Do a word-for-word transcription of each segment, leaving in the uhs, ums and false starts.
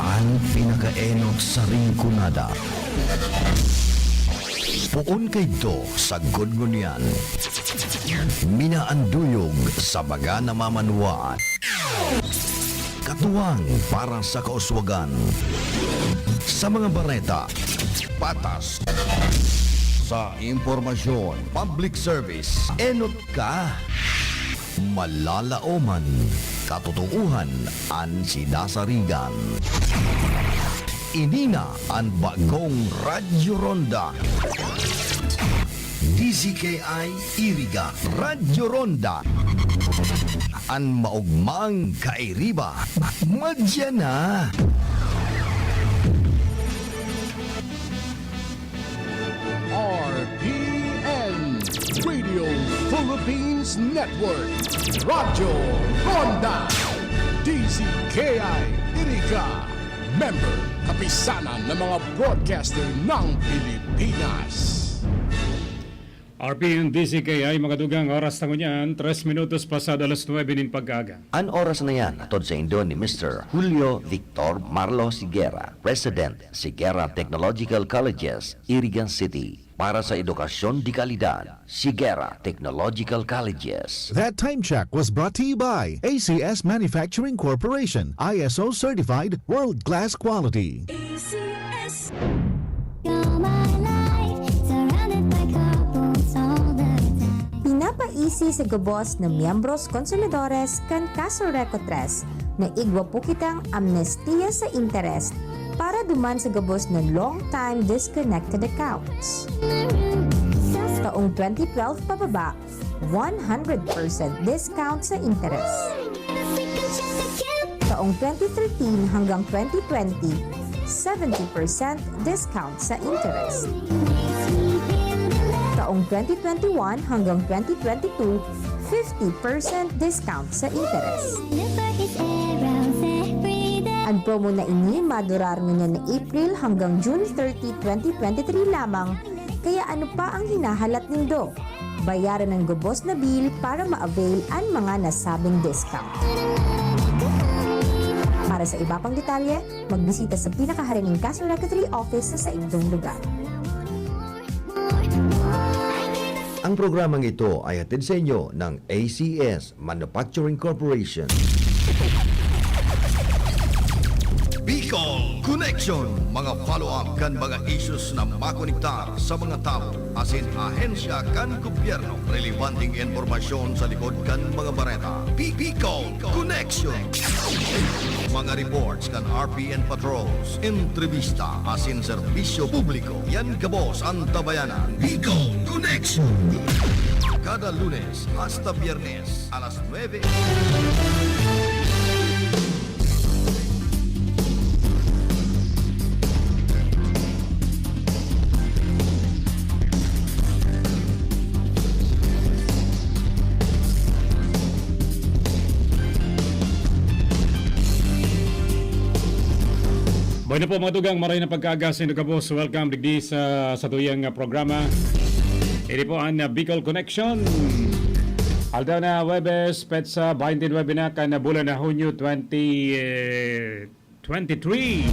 An pinakaenot sa Rinconada. Poon kaidto sagkod ngunyan. Minaanduyog sa mga namamanwaan. Katuwang para sa kauswagan. Sa mga bareta, patas. Sa impormasyon, public service, enot ka. Malalaoman, katotoohan an sinasarigan. Ini na an bagong Radyo Ronda. D Z K I Iriga, Radyo Ronda. An maogmang kairiba, madya na. R P N, Radio Philippines Network, Radyo Ronda, D Z K I Iriga, member, kapisanan ng mga broadcaster ng Pilipinas. R P N D Z K I, mga dugang, oras na ngunyan, tres minutos pasado alas nuebe nin pag-aga. An oras na yan, hatod saindo ni Mister Julio Victor Marlo Sigera, President, Sigera Technological Colleges, Irigan City. Para sa edukasyon de kalidad, Sigera Technological Colleges. That time check was brought to you by A C S Manufacturing Corporation, I S O certified, world-class quality. A C S. You're my light, surrounded by couples all the time. Pinapaisi sa gabos na miyembros konsumidores kan Kaso Reco tres na igwa po kitang amnestiya sa interes para duman sa gabos na long time disconnected accounts. Taong twenty twelve pababa, one hundred percent discount sa interes. Taong twenty thirteen hanggang twenty twenty, seventy percent discount sa interes. Taong twenty twenty-one hanggang twenty twenty-two, fifty percent discount sa interes. An promo na ini madurar ngunyan na April hanggang June thirty, twenty twenty-three lamang, kaya ano pa ang hinahalat nindo? Bayaran an gabos na bill para ma-avail an mga nasabing discount. Para sa iba pang detalye, magbisita sa pinakahari nin Kaso Reco three office sa saindong lugar. Ang programang ito ay hatid sa inyo ng A C S Manufacturing Corporation. Bicol Connection, mga follow-up kan mga issues na makonektar sa mga tawo asin ahensya kan gobyerno. Relebanteng impormasyon sa likod kan mga bareta. Bi-, Bicol Connection. Mga reports kan R P N Patrols, entrevista asin serbisyo publiko. Yan gabos an tabayanan. Bicol Connection. Kada Lunes hasta Biyernes, alas nuebe. Bueno po, mga dugang, maray na pagkaaga sa inyo gabos. Welcome digdi sa, sa tuyang, ah, programa. Ini po ang, ah, Bicol Connection. Aldaw na Huwebes, petsa twenty-nine na kan bulan na Hunyo twenty, eh, twenty-three.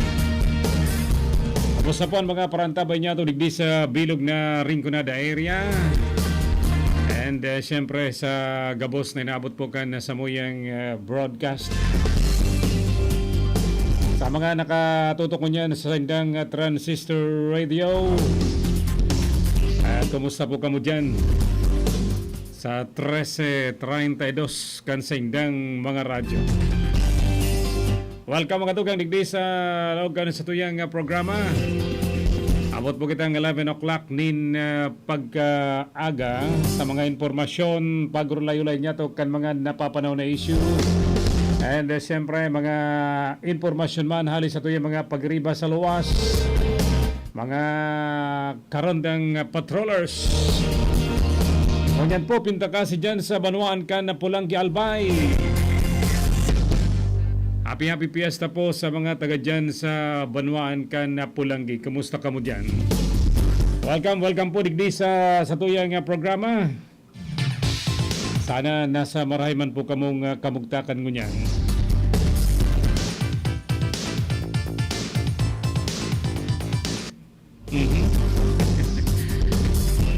Kumusta po ang mga parantabay niyato digdi sa bilog na Rinconada area? And, eh, siyempre sa gabos na inaabot po kan samuyang, eh, broadcast. Sa mga nakatutok ngunyan sa saindang, ah, transistor radio, ah, kumusta po kamo dyan? Sa trese treinta y dos kan saindang mga radyo. Welcome, mga dugang, digdi sa laog kan satuyang, ah, programa. Abot po kitang eleven o'clock nin, ah, pagkaaga sa mga impormasyon, pagulay-ulay niyato kan mga napapanahon na issue. And, ah, siyempre, mga impormasyon man hali satuyang mga pagriba sa luwas. Mga karandang patrollers. Ngunyan po, pintakasi dyan sa banwaan kan Polangui, Albay. Happy, happy fiesta po sa mga taga dyan sa banwaan kan Polangui. Kumusta kamo dyan? Welcome, welcome po digdi sa, sa tuyang, ah, programa. Sana nasa marahay man po kamong, ah, kamugtakan ngunyan.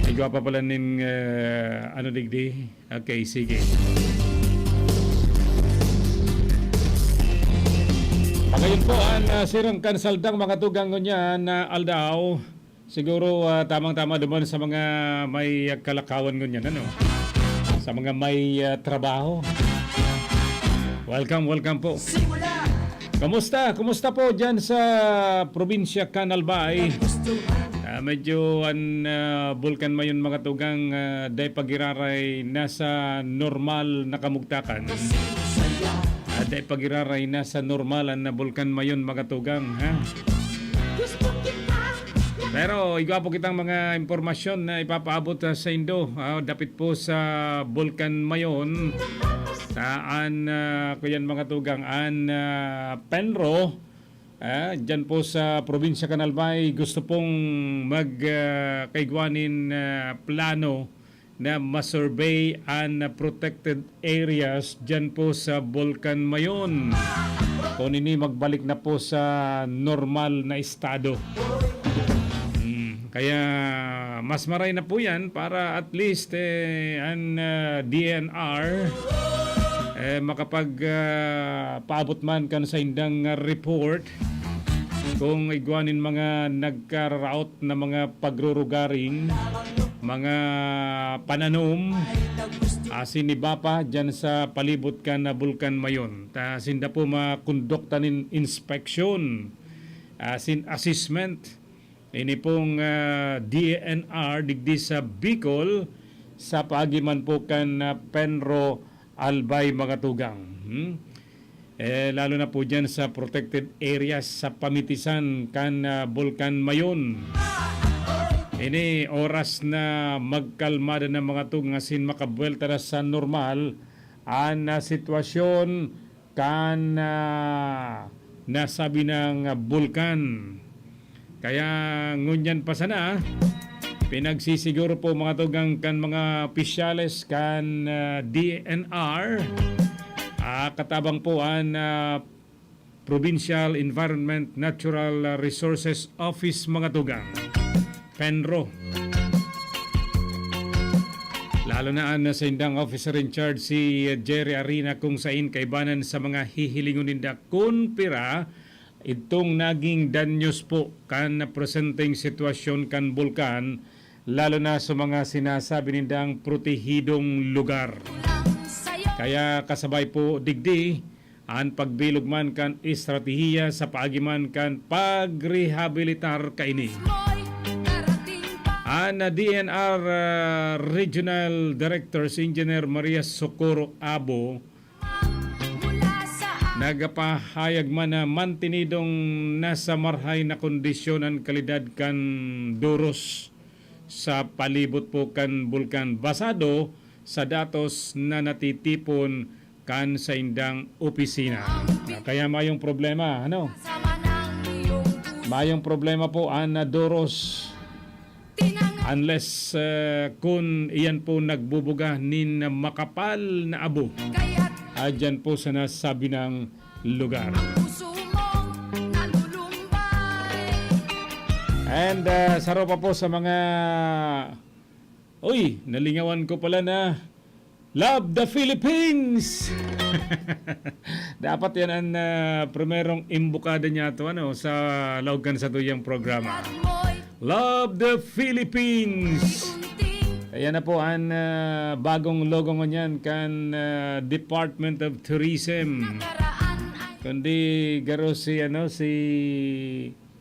Igwa pa pala nin, eh, ano, digdi? Okay, sige. Pagayon po an, ah, sirang kansaldang mga tugang ngunyan na aldaw. Siguro, ah, tamang-tama duman sa mga may kalakawan ngunyan, ano? Sa mga may, ah, trabaho. Welcome, welcome po. Kumusta? Kumusta po dyan sa probinsya kan Albay? Ah, medyo an, ah, Bulkan Mayon, mga tugang, ah, dai pagiraray nasa normal na kamugtakan. Ah, dai pagiraray nasa normal an Bulkan Mayon, mga tugang, ha? Pero igwa po kitang mga impormasyon na ipapaabot, ah, saindo, ah, dapit po sa Bulkan Mayon. Sa an, ah, kuyan, mga tugang, an, ah, Penro, ah, dyan po sa probinsya kan Albay, gusto pong mag, ah, kaigwa nin, ah, plano na ma-survey an protected areas dyan po sa Bulkan Mayon. Kung ini magbalik na po sa normal na estado. Hmm, kaya mas maray na po yan para at least, eh, an, ah, D N R, eh, makapag, ah, paabot man kan saindang, ah, report kung igwa nin mga nagkararaot na mga pagrurugaring, mga pananom, asin iba pa dyan sa palibot kan Bulkan Mayon. Ta sinda po makondukta nin inspeksyon, asin assessment. Ini pong, ah, D N R digdi sa Bicol, sa paagi man po kan, ah, Penro Albay, mga tugang. Hmm? Eh, lalo na po dyan sa protected areas sa pamitisan kan, ah, Bulkan Mayon. Ini oras na magkalmada na, mga tugang, asin makabuwelta na sa normal an, ah, sitwasyon kan, ah, nasabi ng bulkan. Kaya ngunyan pa sana, pinagsisiguro po, mga tugang, kan mga opisyales kan, ah, D N R, ah, katabang po an, ah, Provincial Environment Natural Resources Office, mga tugang. Penro. Lalo na an saindang officer in charge, si Jerry Arina, kung sain kaibanan sa mga hihilingon ninda kun pira idtong naging danyos po kan presenteng sitwasyon kan bulkan, lalo na sa mga sinasabi nindang protehidong lugar. Kaya kasabay po digdi, an pagbilog man kan estratehiya sa paagi man kan pagrehabilitar kaini. An D N R, ah, Regional Director, si Engineer Maria Socorro Abo, nagpahayag man na mantinidong nasa marhay na kondisyon an kalidad kan doros sa palibot po kan bulkan, basado sa datos na natitipon kan saindang opisina. Kaya mayong problema, ano? Mayong problema po an, ah, doros. Unless, ah, kun iyan po nagbubuga nin makapal na abo. Adyan po sa nasabi ng lugar. And, ah, saro pa po sa mga, uy, nalingawan ko pala na Love the Philippines! Dapat yan ang, ah, primerong imbukada niya to, ano, sa laog kan satuyang programa. Love the Philippines! Ayan na po ang, ah, bagong logo ngunyan kan, ah, Department of Tourism. Kundi garo si, ano, si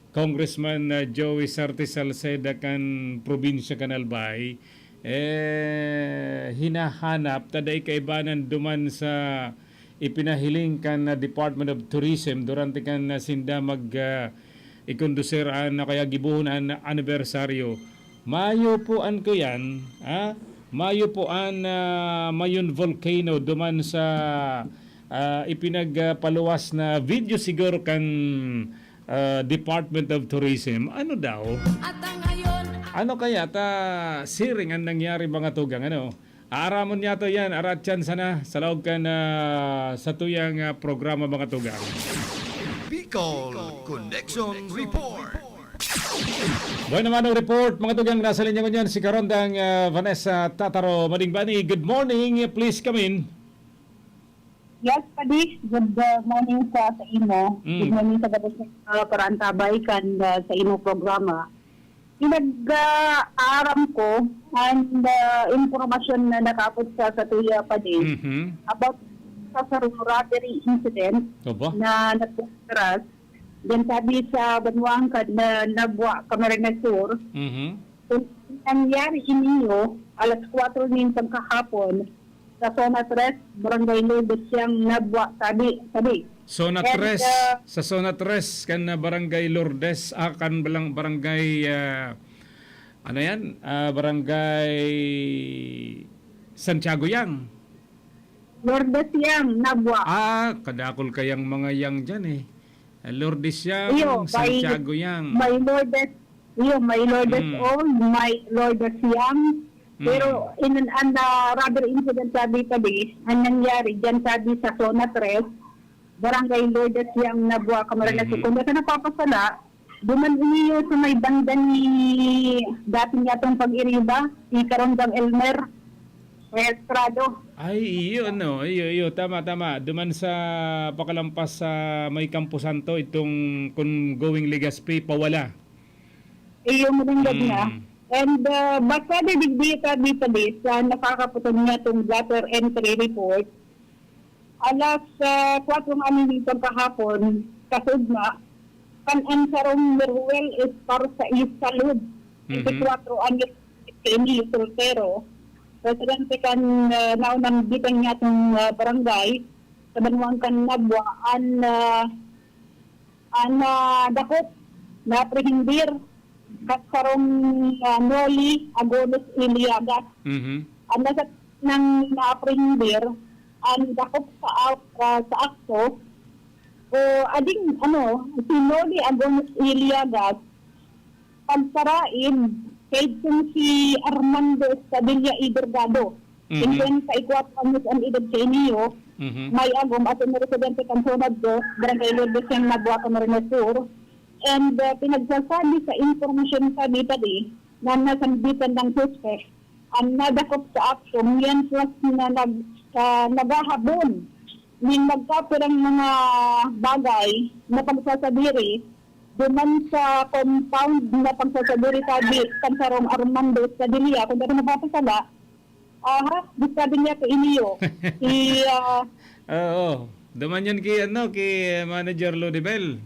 Congressman, ah, Joey Sarte Salceda kan probinsya kan Albay, eh, hinahanap ta dai kaibanan duman sa ipinahiling kan, ah, Department of Tourism durante kan, ah, sinda mag, ah, ikondusir an, o kaya gibohon an anibersaryo. Mayo po an kuyan, ha? Mayo po an, ah, Mayon Volcano duman sa, ah, ipinagpaluwas na video siguro kan, ah, Department of Tourism. Ano daw? Ano kaya ta siring an nangyari, mga tugang, ano? Aaramon niyato yan, aratyan sana sa laog kan, ah, satuyang, ah, programa, mga tugang. Bicol Connection Report. Buhay naman ang report, mga tugang, nasa linya ngunyan si Karondang, ah, Vanessa Tataro Madingbani. Good morning, please come in. Yes, Padi. Good, uh, morning sa, sa imo. Mm. Good morning sa gabos na, uh, parantabay kan, uh, sa imo programa. Pinag, uh, aaram ko and, uh, impormasyon na nakaabot sa, sa tuya, Padi, Mhm. about sa sarong robbery incident Opo. na nagparas. Yan sabi sa banwaan kan, uh, Nabua, Camarines Sur. Mhm. Kung nangyari ini, alas kwatro nin pagkahapon, sa Zona tres, Barangay Lourdes yang Nabua, sabi, sabi. Zona And, tres, uh, sa Zona tres, kan, uh, Barangay Lourdes, ah, kan balang-, Barangay, ah, ano yan? Ah, Barangay Santiago yang. Lourdes yang, Nabua. Ah, kadakol kayang mga yang dyan eh. Lourdes yang, Iyo, may, Santiago yang. may Lourdes, iyo, may Lourdes Mm. Old, may Lourdes Young. Mm. Pero in an, an, ah, robbery incident sabi pa di, ang nangyari dyan sabi sa Zona tres, Barangay Lourdes Young, Nabua, Camarines Mhm. Sur. Kung di ka napapasala, duman iniyo sa may banda ni dating yatong pag-iriba, si Karondang Elmer Estrado. Ay, iyo, ano, iyo, iyo, tama, tama. Duman sa pakalampas sa may Camposanto, itong kung going Legazpi, pawala. Iyo, mananggad na. Mm. And, uh, basta di digdi ka di sa list, uh, nakakaputan niya itong gutter entry report. Alas, ah, kwatro ngani nin pagkahapon, kasugma, kan an sarong Meruel Espar sa Salud, Mhm. twenty-kwatro anyos, Kenny Soltero, residente kan, ah, naunang bitang niya itong, ah, barangay, sa banwaan kan Nabua, an, ah, an, ah, dakop na aprehendir kan sarong, ah, Noli Agones Iliagas. Mhm. An nasa nang naaprehendir, an dakop sa ak-, ah, sa akto, o ading, ano, si Noli Agones Iliagas, pagsarain, kaidtong si Armando Estadilla y Delgado, Mhm. singkwenta y kwatro anyos an edad sa iniyo, Mhm. may agom asin residente kan Zona dos, Barangay Lourdes, Nabua, Camarines Sur. And, uh, pinagsasabi sa impormasyon sa detail na nasambitan ng suspect, ang nadakop sa akto, mientras na nag-, ah, naghahabon nin magkapirang mga bagay na pagsasadiri duman sa compound na pagsasadiri sabi kan sarong Armando Escadilla. Kung di ako nagpapasala, aha, sabi niya sa iniyo, si, ah, Oo. Duman yan ki, ano, ki Manager Ludibel.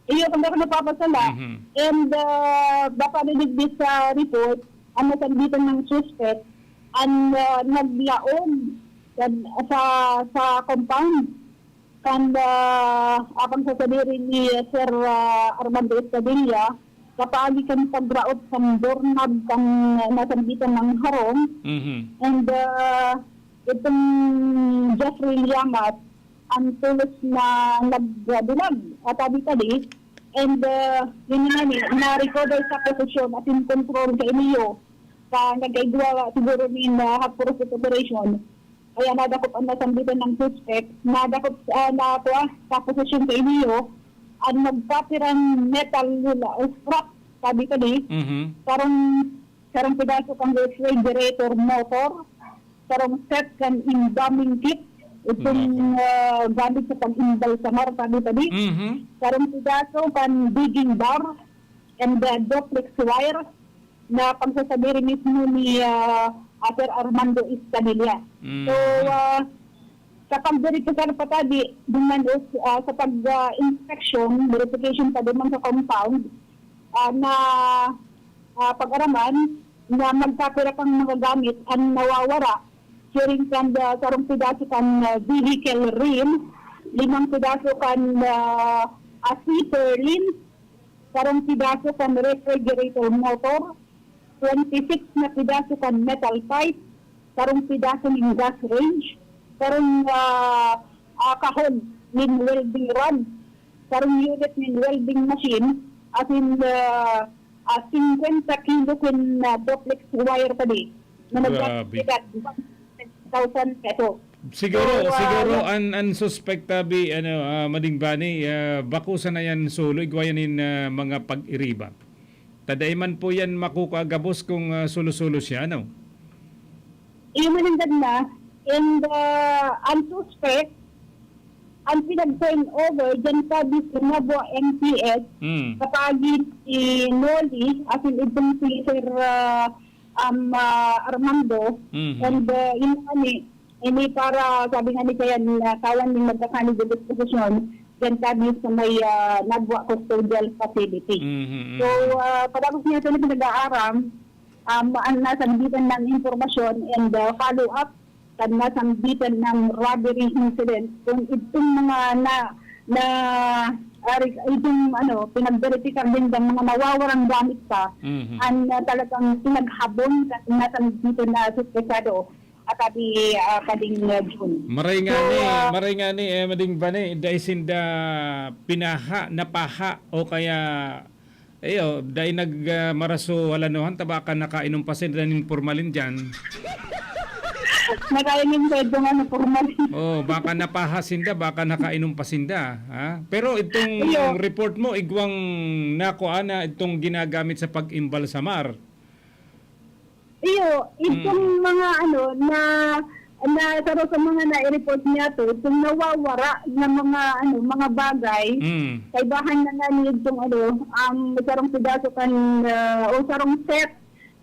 Iyo, kung ako napapasala. Mhm. And, ah, baka niligbit sa report, ang nasambitan ng suspect, ang, ah, naglaog sa, sa, sa compound. Kan, ah, apang sa sadiri ni Sir, ah, Armando Escadilla, kapaagi kan pagraot kan doorknob kan nasambitan ng harong. Mhm. And, ah, itong Jeffrey Liamat, ang tulos na nagdulag at abi-tabi. And, uh, yun na nga ni, na-recover sa posisyon at in control sa iniyo sa nagkaigwa siguro ni na hot pursuit operation. Kaya nadakop ang nasambitan ng suspect, nadakop, ah, na kuha sa posisyon sa iniyo, ang nagkapirang metal, ah, scrap, sabi ko ni, Mhm. sarong, sarong pedaso kang refrigerator motor, sarong set kan embalming kit, itong, Nako. ah, gamit sa pag-embalsamar, sabi pa di. Mhm. Sarong pedaso kan digging bar and the duplex wire na pagsasabi rin mismo ni, ah, Sir Armando Escamilla. Mhm. So, ah, sa pagdiripisar pa ta, di, duman is, ah, sa pag, ah, inspection, verification pa duman sa compound, ah, na, ah, pag-araman na magkapira pang mga gamit ang nawawara, siring kan, ah, sarong pedaso kan, ah, vehicle rim, limang pedaso kan, ah, ah, zipper rim, sarong pedaso kan refrigerator motor, twenty-six na pedaso kan metal pipe, sarong pedaso nin gas range, sarong, ah, ah, kahon nin welding rod, sarong unit nin welding machine, asin, ah, ah, singkwenta kilo kin, ah, duplex wire pa di, na Grabe. nagkakantidad one thousand pesos. Siguro, So, ah, siguro yeah. an, an suspect tabi, ano, ah, Mading Bani, ah, bako sana yan solo, igwa yan in, ah, mga pag-iriba. Ta dai man po yan makukua gabos kung, ah, solo-solo siya, no? Iyo man ang ganda. And, ah, ang suspect, ang pinag-turn over dyan sa Bisonabo M P S, Mm. kapagi si Noli, as in itong si Sir, ah, um, ah, Armando, Mhm. and, ah, yun nga ni, ini para, sabi nga ni Kayan, na kawan ning magkakanid disposisyon, dyan kami sa may, ah, Nabua Custodial Facility. Mhm, So, mhm. ah, padagos niya ito na pinag-aaram, um, ang nasabitan ng impormasyon and, ah, follow-up, kan nasambitan ng robbery incident, kung itong mga na, na, ah, re-, itong, ano, pinagberipikar din ng mga nawawarang gamit pa, Mhm. ang, ah, talagang pinaghabon kan nasambitan na suspetsado, at sabi, ah, Pading, ah, June. Maray nga So, ni, ah, maray nga ni, eh, Mading Bani, dai sinda pinaha, napaha, o kaya, iyo, dai nag, ah, maraso halanuhan, ta baka nakainom pa sinda nin formalin diyan. Nakainom pa itong ano, formalin. Oh, baka napaha sinda, baka nakainom pa sinda, ha? Pero itong Iyo. report mo, igwang nakuha na itong ginagamit sa pag-imbalsamar. Iyo, itong Mm. mga ano, na, na saro sa mga na-report niya to, itong nawawara na mga ano, mga bagay, Mm. kaibahan na nga ni itong ano, ang sarong pedaso kan, ah, o sarong set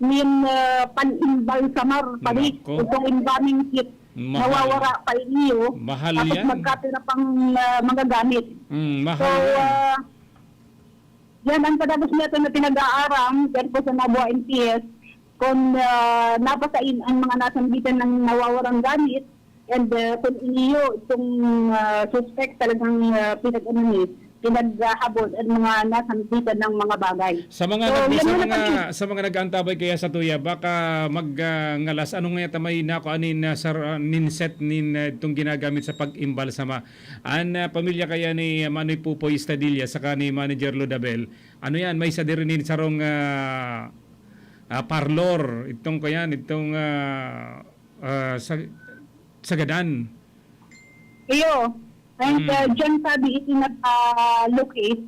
nin, ah, pan-imbalsamar, padi, Nako. itong embalming kit, Mahal. nawawara pa iniyo, Mahal tapos yan. magkapira pang, ah, mga gamit. Mm, mahal So, yan. ah, yan ang padagos niya to na pinag-aaram, dyan po sa Nabua M P S, kung, ah, napasain ang mga nasambitan ng nawawarang gamit, and, ah, kung iniyo itong, ah, suspect talagang, ah, pinag-, ano ni, pinaghahabol ang mga nasambitan ng mga bagay. Sa mga So, nag-, yan sa muna mga, kami. sa mga nag-aantabay kaya sa tuya, baka mag, ah, ngalas, ano nga yata may nakuha nin, ah, sar-, ah, nin set nin, ah, itong ginagamit sa pag-imbalsama? An, ah, pamilya kaya ni, ah, Manoy Pupoy Estadilla saka ni Manager Lodabel, ano yan, may sadiri nin sarong, ah, ah, parlor, itong kuyan, itong, ah, ah, sa-, sagadan. Iyo. And, Mm. ah, dyan sabi, itinaka-locate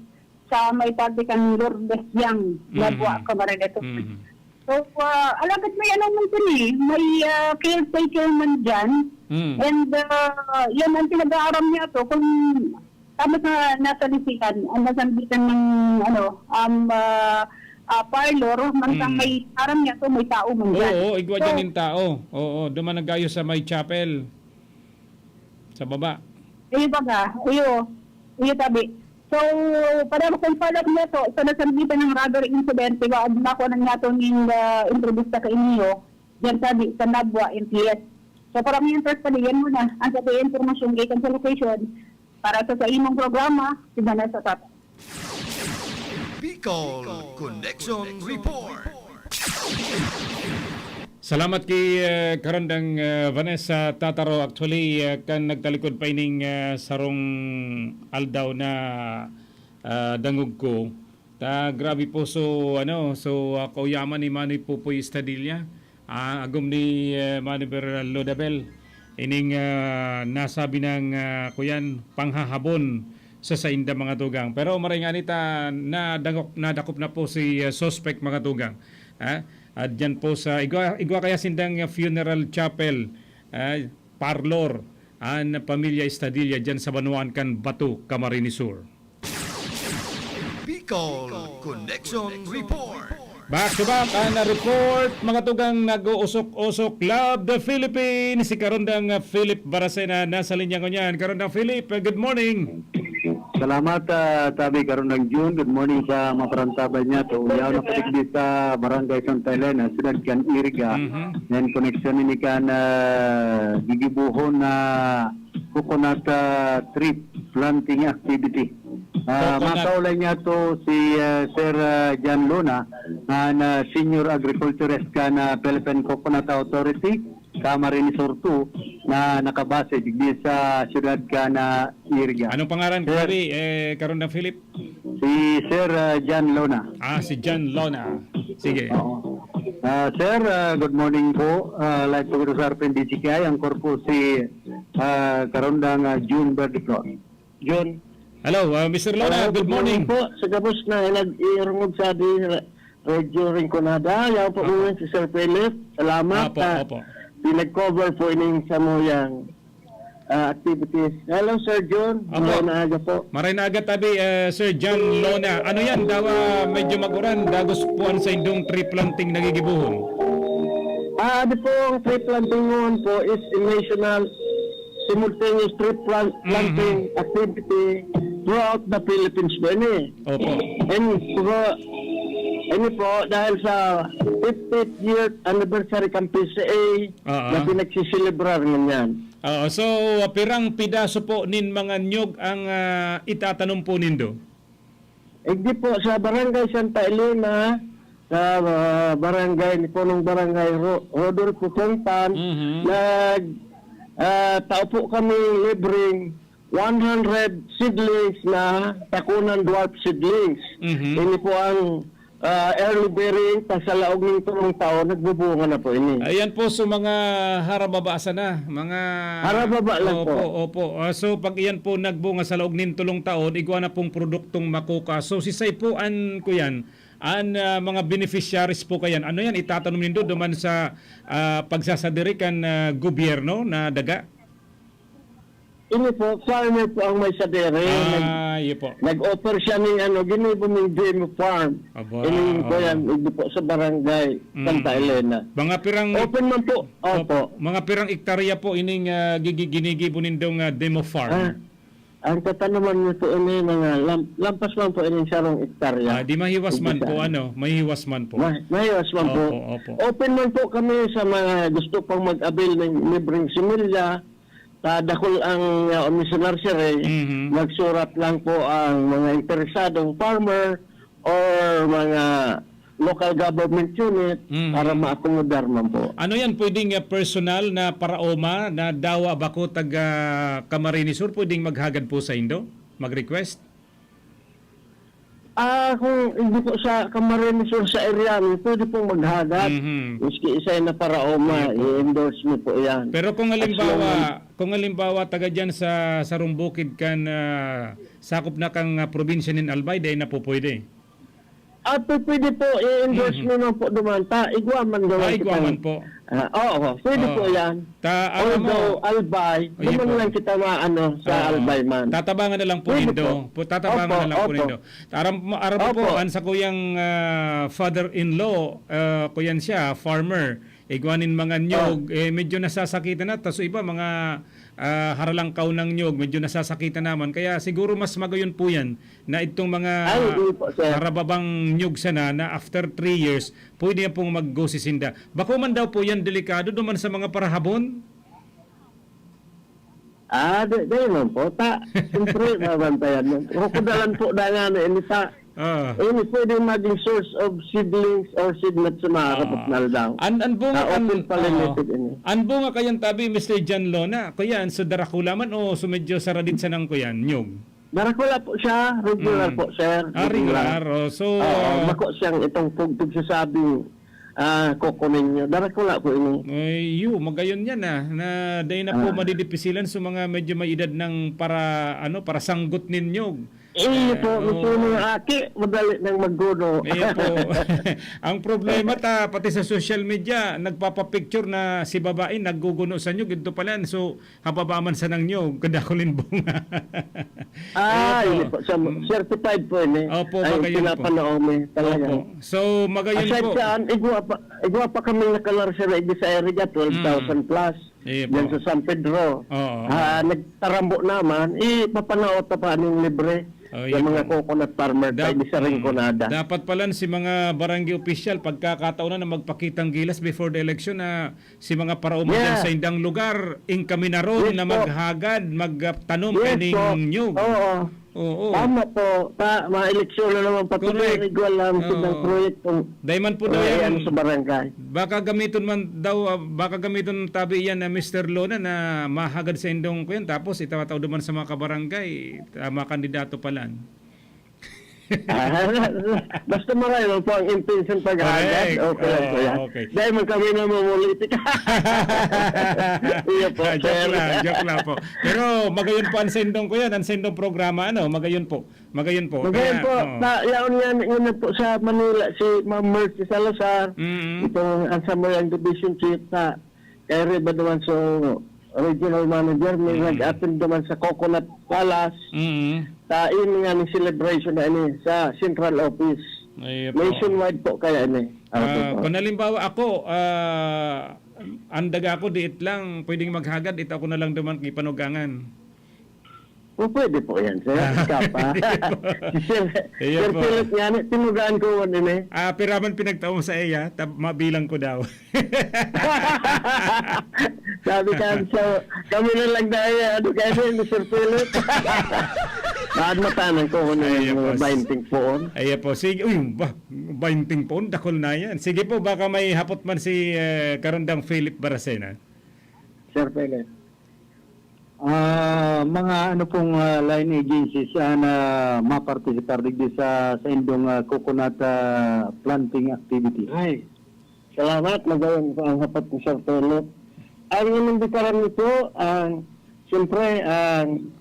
sa may parte kan Lourdes Yang, Mhm. Nabua, Camarines Sur. Mhm. So, ah, alagad may ano man dyan eh, may, ah, caretaker man dyan. Mm. And, ah, yan ang pinag-aaram niya to, kung tama sa nasa lisihan, ang nasambitan ng, ano, um, ah, ah, parlor, mantang Mm. may aram niya to, may tao man dyan. Oo, igwa So, dyan yung tao. Oo, duman nag-ayos sa may chapel. Sa baba. Iyo baga, iyo. Iyo tabi. So, para sa follow-up niya to, sa nasambitan ng robbery incident, di ba, nakuha na niya to ning, ah, entrevista kainiyo, diyan tabi, sa Nabua M P S. So, para may interest pa diyan muna, ang sa impormasyon gikan sa location, para sa, sa imong programa, si Vanessa Tata. Bicol Connection Report. Salamat ki, eh, Karandang, eh, Vanessa Tataro. Actually, eh, kan nagtalikod pa ining, eh, sarong aldaw na, ah, dangog ko. Ta, grabe po. So, ano, so, ah, kauyaman ni Manoy Pupoy Estadilla. Ah, agom ni, eh, Manoy Ber-, Lodabel. Ining, ah, nasabi ng, ah, kuyan, panghahabon sa sainda mga tugang. Pero maray nga ni ta, nadangok-, nadakop na po si, ah, suspect mga tugang. Ah, at dyan po sa igwa, igwa kaya sindang funeral chapel, ah, parlor, an pamilya Estadilla dyan sa banwaan kan Bato, Camarines Sur. Bicol Connection Report. Back to back ang report, mga tugang nag-uusok-usok. Love the Philippines, si Karondang, ah, Philip Baracena nasa linya ngunyan. Karondang Philip, ah, good morning. Salamat, ah, tabi, Karondang June. Good morning sa mga parantabay niya. So, yaw na patikdi sa Barangay Santa Elena, Siyudad kan Iriga. Mhm. Yan, koneksyon ini kan, ah, gigibuhon na coconut, ah, tree planting activity. Ah, Coconut. Makaulay niya to si, ah, Sir, ah, John Luna, an, ah, Senior Agriculturist kan, ah, Philippine Coconut Authority, Camarines Sur two, na nakabase digdi sa siyudad kan, ah, Iriga. Anong pangaran, Sir? Sorry, eh, Karondang Philip? Si Sir, ah, John Luna. Ah, si John Luna. Sige. Oo. Ah, sir, ah, good morning po. Ah, live po ito sa R P N D C K I. Ang korpo si ah, karon da nga June thirty-one. June. Hello, ah, Mister Lona, Hello, good good morning morning. po. Sa gabos na nag-iirungod sa di Radyo Rinconada, yaw po Apo. Muna si Sir Philip. Salamat Apo, sa apo. Pinag-cover po ining samuyang, ah, activities. Hello, Sir John. Apo. Maray na aga po. Maray na aga tabi, eh, Sir John Lona. Ano yan? Dawa medyo maguran, dagos po ang sa indong tree planting nagigibuhon. Ah, ano po ang tree planting ngon po is a national simultaneous tree plant, Mhm. planting activity throughout the Philippines po ini. Opo. And po, ini po, dahil sa fiftieth year anniversary kan P C A Oo. na pinagsiselebrar ngunyan. Oo. So, pirang pidaso po nin mga niyog ang, ah, itatanom po nindo? Hindi po, sa Barangay Santa Elena, sa, ah, barangay ni Punong Barangay Ro-, Rodolfo Fontan, Mhm. nag, ah, tao po kami libreng one hundred seedlings na takunan dwarf seedlings. Mhm. Ini po ang, ah, early bearing, ta sa laog ning tulong taon, nagbubunga na po ini. Ayan po, so mga harababa sana, mga Harababa lang Opo, po. opo. Ah, so pag iyan po nagbunga sa laog nin tulong taon, igwa na pong produktong makuka. So sisay po an, kuyan, an, ah, mga beneficiaries po kayan? Ano yan, itatanom nindo duman sa, ah, pagsasadiri kan, ah, gobyerno na daga? Ini po, farmer po ang may sadiri. Nag-, Ah, iyo po. nag-offer siya ning ano, ginibo ning demo farm. Aba, Ining po oo. yan, hindi po sa barangay Mm. Santa Elena. Mga pirang Open man po. Opo. Opo. Mga pirang ektarya po ining, ah, gigi-, ginigibo nindong, ah, demo farm? Ah, ang katanaman niyo po ini, mga lam-, lampas man po ining sarong ektarya. Ah, di mahiwas man Umpisa. po, ano? Mahiwas man po. Ma-, mahiwas man po. Opo, opo. Open man po kami sa mga gusto pang mag-avail ng libreng similya. Sa dakul ang, uh, missionary, Mhm. magsurat lang po ang mga interesadong farmer or mga local government unit Mhm. para maakomodar man po. Ano yan? Pwedeng, uh, personal na paraoma na dawa bako taga Camarines Sur, pwedeng maghagad po sa indo? Mag-request? Ah, kung hindi po sa Camarines Sur, sa area niyo, pwede pong maghagad. Mhm. Miski isa na paraoma, Iya po. i-endorse niyo po yan. Pero kung As halimbawa, long as kung halimbawa, taga dyan sa Sarong Bukid kan, ah, sakop na kang, ah, probinsya nin Albay, dai na po pwede? Ah, po, pwede po, i-endorse Mhm. niyo lang po duman. Ta, igwa man duman Ah, igwa kitang man po. Ah, oo, pwede Oo. po yan. Ta, aram mo, Although, Albay, Ayun duman po. lang kita maano sa Oo. Albay man. Tatabangan na lang po Pwede nindo. po. Po, tatabangan Opo, na lang po opo. nindo. Aram mo, aram mo po, Opo. ang sa kuyang, ah, father-in-law, ah, kuyan siya, farmer. Igwa nin mga Ah. niyog, eh, medyo nasasakitan na. Tas iba, mga, ah, haralangkaw ng niyog, medyo nasasakitan naman. Kaya siguro mas magayon po yan na itong mga Ay, hindi po, sir. harababang niyog sana na after three years, pwede yan pong maggusi sinda. Bako man daw po yan delikado duman sa mga parahabon? Ah, di, di man po. Ta, siyempre, mabantayan mo. Kukudalan po na nga na ini ta. Ah. Ini pwede maging source of seedlings or seednuts sa mga Ah. kapatnal daw. An, an bunga Ah, kan, open pa ah. limited ini. An bunga kayan tabi, Mister John Lona, kuyan, so darakula man o so medyo saradit sa nang kuyan, nyog? Darakula po siya, regular Mm. po, sir. Ah, Regular. regular. Oh, so, Oo, ah, bako siyang itong pug-, pagsasabing, ah, kuko ninyo. Darakula po ini. Ay, yu, magayon yan, ah, na dai na po Ah. madidipisilan sa mga medyo may edad ng para, ano, para sanggot ninyo. Eh, Eh, po, gusto oo. mo ng aki, madali nang magguno. Iya po. Ang problema ta, pati sa social media, nagpapapicture na si babae nagguguno sa inyo, ganito pala. So, hababa man sa nang nyo, kadakul in bunga. Ah, Opo. hindi po. Sa Mm. certified po ini. Opo, Ay, magayon po. pinapanaomi talaga. Opo. So, magayon Aside po. saan, igwa pa, igwa pa kami nakalarsa na igdi sa Iriga, Mm. twelve thousand plus. Iyo Diyan po. sa San Pedro. Oo. Ah, nagtarambo naman, ipapanao ta pa ning libre Oh, sa iyo mga po. coconut farmer, Da-, kay di sa mm. Rinconada. Dapat pala si mga barangay official, pagkakataon na, na magpakitang gilas before the election na si mga paraoma dyan Yeah. sa indang lugar, ingkaminaron Yes na po. maghagad, magtanom Yes kaning po. nyug. Oo. Oo. Tama po. Ta-, mga eleksyon na naman, pati Correct. may igual lang sa Oo. proyekto. Dahil man po Ay, daw yan, ano sa barangay. baka gamiton man daw, ah, baka gamiton tabi yan na Mister Lona na mahagad sa indong kuyan, tapos itatao duman sa mga kabarangay, ah, mga kandidato palan. Ah, basta marayo po ang intention paghahagad, Correct. okay lang po Oo, yan. okay. Dahil man kami namumulitik. Iyo po, Ah, joke sir. lang, joke lang po. Pero magayon po ang sendong ko yan, ang sendong programa, ano, magayon po. Magayon po. Magayon Kaya, po, oo. na, yaon nga, nga po sa Manila, si Ma'am Mercy Salazar, Mm. itong Ansambayang Division Chief na kay Reba naman, so, regional manager, may Mm. nag-attend naman sa Coconut Palace. Mm. Ta, ini nga ni celebration na ini sa central office. Ayun po. Nationwide po kaya ini. Ah, Okay po. kung halimbawa ako, ah, ang daga ko, diit lang, pwedeng maghagad, ito ako na lang duman kay Panugangan. O, pwede po yan, sir. Ika pa. Sige po. Si Sir, Sige Sir po. Philip nga, ni-, tinugaan ko yun, ini. Ah, piraman pinagtao mo sa iya, tab-, mabilang ko daw. Sabi ka, so, kami na lang dahil, ano, kaya ni Sir Philip? Mahal matanan ko kung ano Ayan yung po. bainting poon. Ayan po. Sige, uy, ba, bainting poon, dakol na yan. Sige po, baka may hapot man si, eh, Karandang Philip Baracena. Sir Philip. Ah, mga ano pong, ah, line agencies, ah, na mapartisipar digdi sa, sa indong, ah, coconut, ah, planting activity? Ay, salamat. Magayon po ang hapot ni Sir Philip. Ang inimbitaran nito, ang, siyempre, ang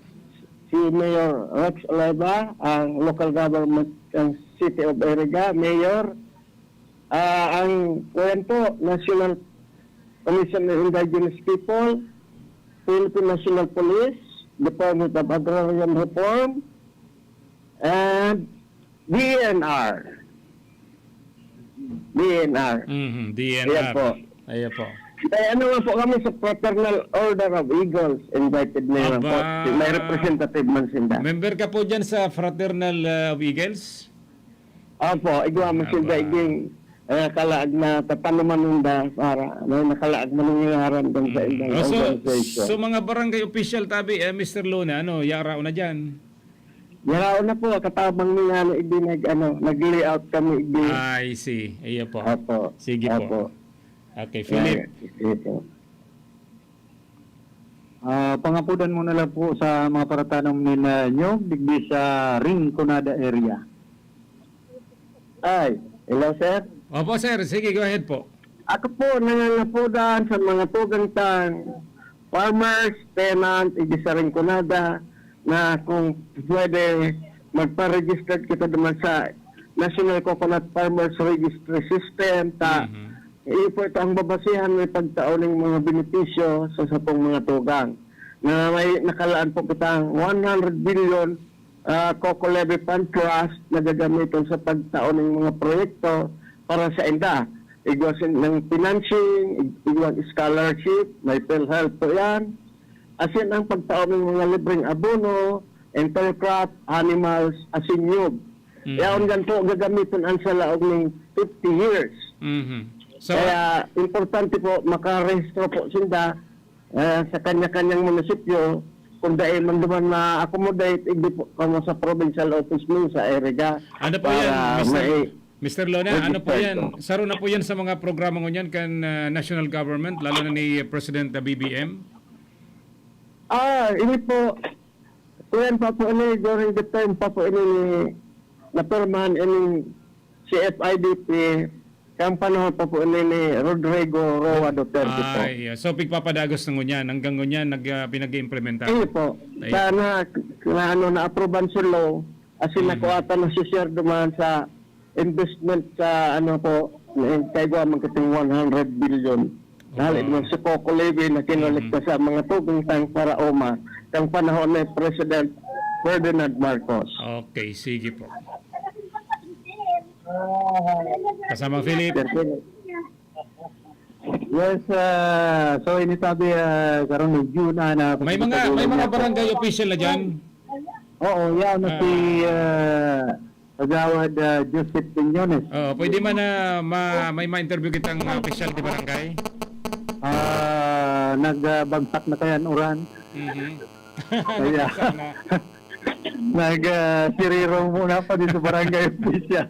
si Mayor Rex Oliva, ang local government ng City of Iriga, Mayor, ah, ang, ayan po, National Commission on Indigenous People, Philippine National Police, Department of Agrarian Reform, and D N R. D N R. Mhm, Ayan D N R. po. Ayan po. May ano nga po kami sa Fraternal Order of Eagles, invited na yun po. Aba. May representative man sinda. Member ka po dyan sa Fraternal, ah, of Eagles? Opo, igwa man Aba. sinda iging, eh, kalaag na tatanuman ninda para may nakalaag man nangyayari doon sa Mm. indang Oh, so, organization. so mga barangay official tabi, eh, Mister Luna, ano, yara na dyan? Yara na po, katabang ni nga na igdi nag, ano, nag-layout kami igdi. I see. Iyo po. Opo. Sige po. Opo. Okay, Philip. Ayan, sige po. Ah, pangapodan mo na lang po sa mga paratanom ni na Nyog, digdi sa Rinconada area. Ay, hello, sir. Opo, sir. Sige, go ahead po. Ako po, nangangapodan sa mga tugang tang farmers, tenant, igdi sa Rinconada, na kung pwede, magpa-register kita naman sa National Coconut Farmers Registry System, ta, Mhm. iyo po ito ang babasihan may pagtao ng mga benepisyo sa satong mga tugang. Na may nakalaan po kitang one hundred billion, ah, Coco Levy Fund Trust na gagamiton sa pagtao ng mga proyekto para sa inda. Igwa sin-, ng financing, ig-, igwa scholarship, may PhilHealth po yan. Asin ang pagtao ng mga libreng abono, intercrop, animals, asin nyug. Mhm. Yaon yan po gagamiton ang sa laog ng fifty years. Mhm. So, Kaya importante po, makarehistro po sinda, eh, sa kanya-kanyang munisipyo, kung dai man duman ma-accommodate, igdi po kamo sa provincial office mo sa Iriga Ano po yan, para Mister mai- Mister Lona? Ano po register yan? po. Saro na po yan sa mga programa ngunyan kan, ah, national government, lalo na ni President, ah, B B M? Ah, ini po, kuyan pa po ini, during the time pa po ini ni, napirmahan ini C F I D P, kang panahon pa po ini ni Rodrigo Roa Duterte po. Ay, yeah. So, pigpapadagos na ngunyan. Hanggang ngunyan, nag, ah, pinag-iimplementar. Iyo po. Ay. Sana, na, ano, na-approvean sa law, asin Mhm. nakuha ta na si Sir duman sa investment sa, ano po, na kaigwa man kating one hundred billion. Nahali Wow. naman sa Coco Levy na kinolekta Mhm. sa mga tugang tang para Oma, kang panahon ni President Ferdinand Marcos. Okay, sige po. Kasama Philip. Sir Philip. Yes, ah, so ini tabi, ah, karon ni June, ah, na May mga, may mga barangay official na dyan? Oo, yan na si, Ah. ah, Kagawad, ah, Joseph Quiñones. Oo, pwede man na ma-, may ma-interview kitang, ah, opisyal di barangay? Ah, nagbagsak na kaya ang uran. Mhm. Kaya, Sana. nag, ah, siriro muna pa dito barangay official.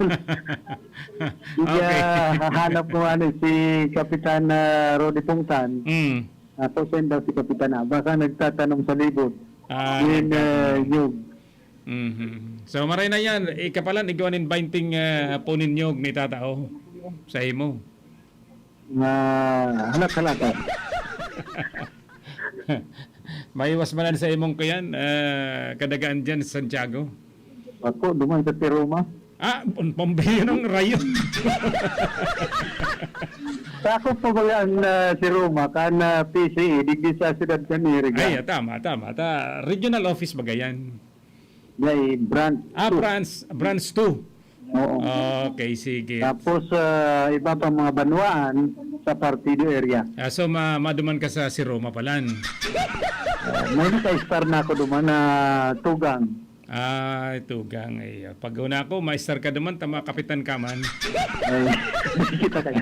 Hindi, Okay. ah, hahanap ko, ano, si Kapitan, ah, Rody Pongtan. Mm. Ako, send daw si Kapitan, ah, baka nagtatanom sa libot. Ah, Yun, nagtatanom. ah, yun. Mhm. So, maray na yan. Ika pala, igwa nin baynting, ah, puon nin nyog ni Tata, oh, sa imo. Na halat-halatan. Maiwas man sa imong kuyan, ah, kadagaan dyan sa Santiago. Ako, duman sa Tiroma. Ah, pambayan ng rayo. Sakop pa ba yan, ah, si Roma, kan, ah, P C E, digdi sa siyudad kan Iriga? Ay, tama, tama. Ta, regional office ba yan? May branch Ah, two. branch, branch two. Oo. Okay, sige. Tapos, ah, iba pa mga banwaan sa Partido area. Ah, so, ma maduman ka sa si Roma palan. Ah, may naka-star na ako duman na tugang. Ah, tugang. Ay, pag una ko, maestar ka duman, tama, kapitan ka man. Ay, kita kayo.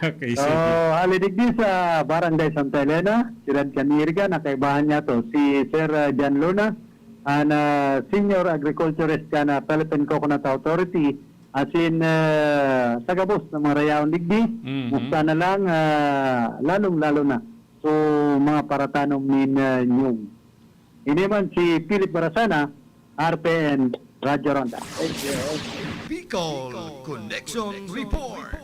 Okay, So, sige. hali digdi sa Barangay Santa Elena, Siyudad kan Iriga, nakaibahan niya to. Si Sir, ah, John Luna, an, ah, Senior Agriculturist kan, ah, Philippine Coconut Authority, asin, ah, tagabos ng mga rayaon digdi. Mhm. Musta na lang, ah, lalong-lalo na so mga paratanom nin, ah, nyog. Ini man si Philip Barasana, R P N, Radyo Ronda. Bicol Connection Report.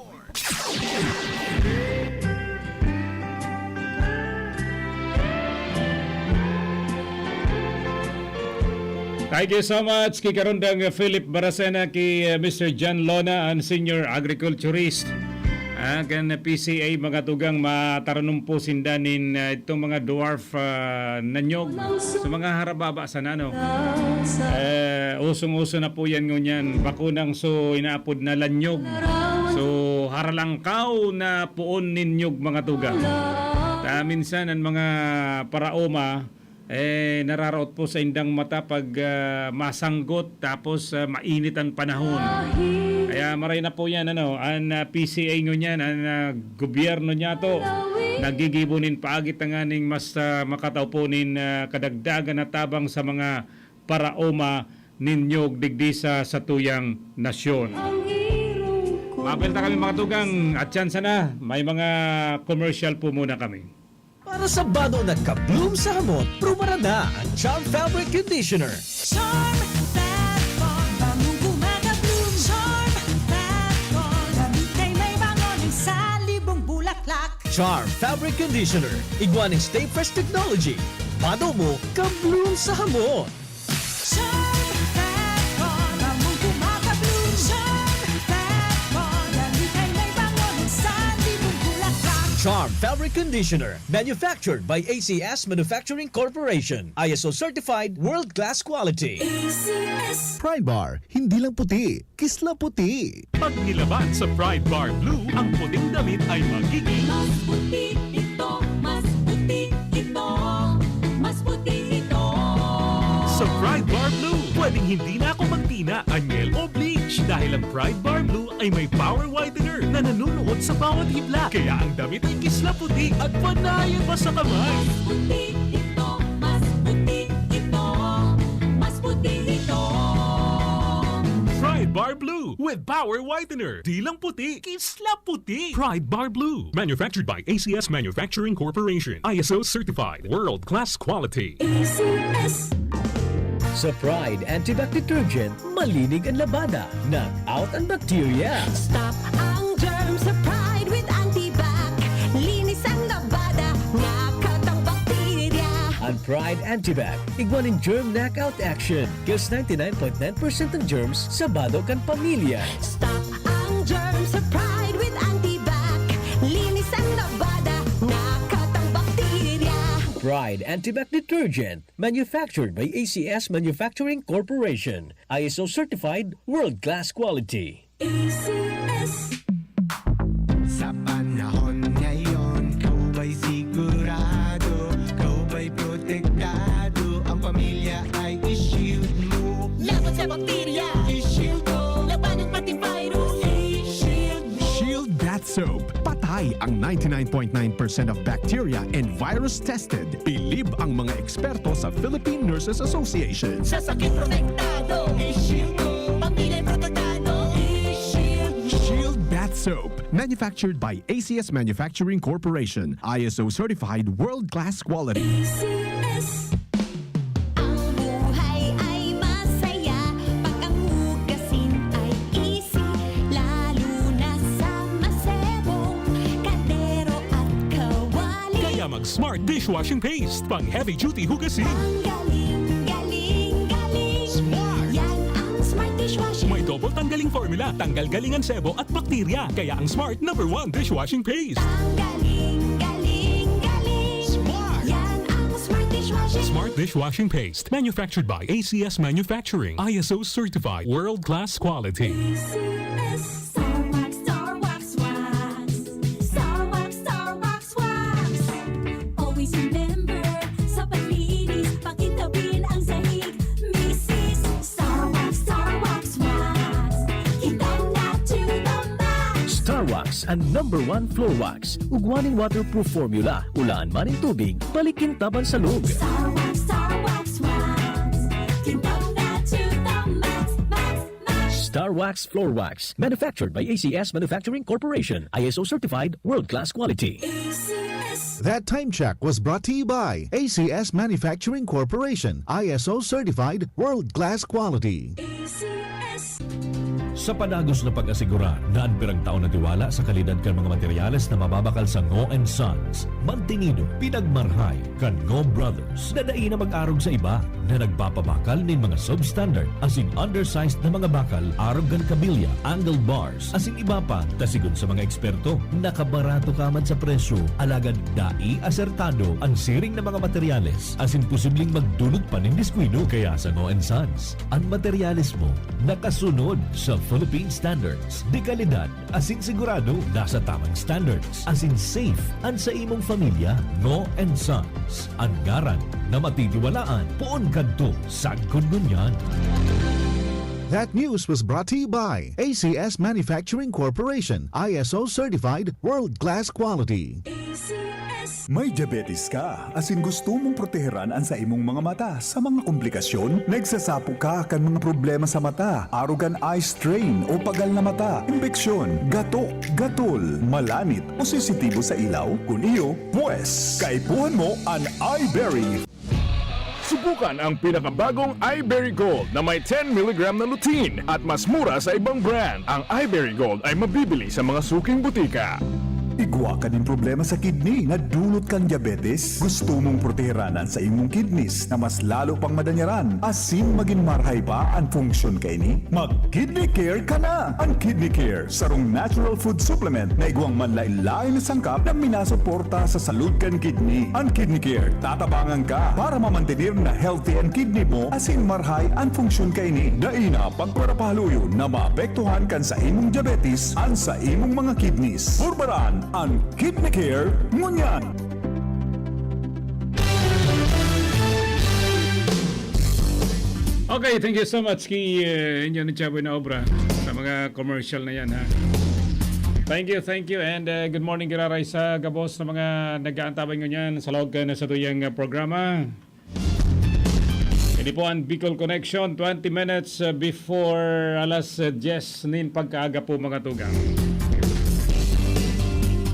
Thank you so much, ki Karundang Philip Barasena, ki, uh, Mister John Lona, an senior agriculturist. Ah, kan P C A, mga tugang, mataranom po sinda nin, ah, itong mga dwarf, ah, na nyog. Sa mga harababa sana, no? Eh, usong-uso na po yan ngunyan. Bakunang so inaapod na lanyog. So, haralangkaw na puon nin nyog, mga tugang. Ta minsan, ang mga paraoma, eh, nararaot po sa indang mata pag, ah, masanggot tapos, ah, mainit ang panahon. Kaya maray na po yan, ano, ang, ah, P C A ngunyan, ang, ah, gobyerno niyato, nagigibo nin paagi tanganing mas, ah, makatao po nin, ah, kadagdagan na tabang sa mga paraoma nin nyog digdi sa satuyang nasyon. Mabel na kami, mga tugang, at tsansa na, may mga commercial po muna kami. Para sa bado na ka-bloom sa hamot, prubaran na ang Charm Fabric Conditioner. Charm Fat Bar, bangong gumagabloom. Charm Fat Bar, damit ay may bango ng salibong bulaklak. Charm Fabric Conditioner, igwa ning Stay Fresh Technology. Bado mo, ka-bloom sa hamot. Charm Fat Bar, bangong gumagabloom. Charm Fat Bar, damit ay may bango ng salibong bulaklak. Charm Fabric Conditioner, manufactured by A C S Manufacturing Corporation. I S O certified, world-class quality. A C S. Pride Bar, hindi lang puti, kisla puti. Pag nilaban sa Pride Bar Blue, ang puting damit ay magiging Mas puti ito, mas puti ito, mas puti ito. Sa Pride Bar Blue, pwedeng hindi na ako magtina, anyel o bleach dahil ang Pride Bar Blue ay may power whitener na nanunuot sa bawat hibla. Kaya ang damit ay kisla puti at panayan pa sa kamay. Mas puti ito, mas puti ito, mas puti ito. Pride Bar Blue with power whitener. Di lang puti, kisla puti. Pride Bar Blue. Manufactured by A C S Manufacturing Corporation. I S O certified. World class quality. A C S. Sa Pride Antibac Detergent, malinig ang labada. Knock out ang bakterya. Stop ang germs sa Pride with Antibac. Linis ang labada, knock out ang bakterya. Ang Pride Antibac, igwa nin germ knockout action. Kills ninety-nine point nine percent ng germs sa bado kan pamilya. Stop ang germs sa Pride with Antibac. Linis ang labada, knock out ang bakterya. Pride Antibac Detergent, manufactured by A C S Manufacturing Corporation. I S O certified, world-class quality. A C S. Sa panahon ngayon, ikaw ba'y sigurado? Ikaw ba'y protektado? Ang pamilya ay i-shield mo. Laban sa bakterya, I-shield mo. Labanan pati virus, i-shield mo. Shield Bath Soap. Patay ang ninety-nine point nine percent of bacteria and virus tested. Bilib ang mga eksperto sa Philippine Nurses Association. Sa sakit protektado, i-shield mo. Pamilya protektado, i-shield mo. Shield Bath Soap. Manufactured by A C S Manufacturing Corporation. I S O certified, world-class quality. A C S. Smart dishwashing paste, pang heavy duty hugasin. Ang galing, galing, galing. Smart. Yan ang Smart dishwashing. May double tanggaling formula, tanggal galing ang sebo at bakterya. Kaya ang Smart number one dishwashing paste. Ang galing, galing, galing. Smart. Yan ang Smart dishwashing. Smart dishwashing paste, manufactured by A C S Manufacturing, I S O certified, world class quality. A C S. Star Wax, Star Wax Wax. Star Wax, Star Wax Wax. Always remember, sa paglinis, pakintabin ang sahig. Misis, Star Wax, Star Wax Wax. Kintab na to the max. Star Wax, ang number one floor wax. Ugwa ning waterproof formula. Ulaan man nin tubig, balik kintab an salog. Star Wax, Star Wax Wax. Kintab na to the max, max, max. Star Wax Floor Wax, manufactured by A C S Manufacturing Corporation, I S O certified, world-class quality. A C S. That time check was brought to you by A C S Manufacturing Corporation, I S O certified, world-class quality. A C S. Sa padagos na pag-asigurar na an pirang taon na tiwala sa kalidad kan mga materyales na mababakal sa Ngo and Sons, mantinido, pinagmarhay kan Ngo Brothers na dai na mag-arog sa iba na nagpapabakal nin mga substandard asin undersized na mga bakal arog kan kabilya, angle bars, asin iba pa, ta sigon sa mga eksperto, nakabarato ka man sa presyo, alagad dai asertado an siring na mga materyales, asin posibleng magdulot pa nin diskuido. Kaya sa Ngo and Sons, an materyales mo nakasunod sa Philippine standards de kalidad asin sigurado nasa tamang standards asin safe an sa imong pamilya. Ngo and Sons, an ngaran na matitiwalaan poon kadto sagkod ngunyan. That news was brought to you by A C S Manufacturing Corporation, I S O certified, world-class quality. A C S. May diabetes ka, asin gusto mong proteheran an sa imong mga mata sa mga komplikasyon? Nagsasapo ka kan mga problema sa mata, arog kan eye strain o pagal na mata, impeksyon, gatok, gatol, malanit o sensitibo sa ilaw? Kun iyo, pwes, kaipuhan mo an Eyeberry. Subukan ang pinakabagong Eyeberry Gold na may ten milligram na lutein at mas mura sa ibang brand. Ang Eyeberry Gold ay mabibili sa mga suking butika. Igwa ka nin problema sa kidney na dulot kan diabetes? Gusto mong proteheran an sa imong kidneys na mas lalo pang madanyaran asin magin marhay pa an funksyon kaini? Mag-Kidney Care ka na! An Kidney Care, sarong natural food supplement na igwang manlaen-laen na sangkap na minasuporta sa salud kan kidney. An Kidney Care, tatabangan ka para mamantener na healthy an kidney mo asin marhay an funksyon kaini. Dai na pagparapahaluyon na maapektuhan kan sa imong diabetes an sa imong mga kidneys. Purbaran an Kidney Care ngunyan! Okay, thank you so much kay uh, Inyo ni Chaboy na Obra sa mga commercial na yan, ha. Thank you, thank you, and uh, good morning, giraray sa gabos na mga nag-aantabay ngunyan sa laog na sa tuyang uh, programa. Ini po ang Bicol Connection, twenty minutes uh, before alas uh, diyes nin pagkaaga po, mga tugang.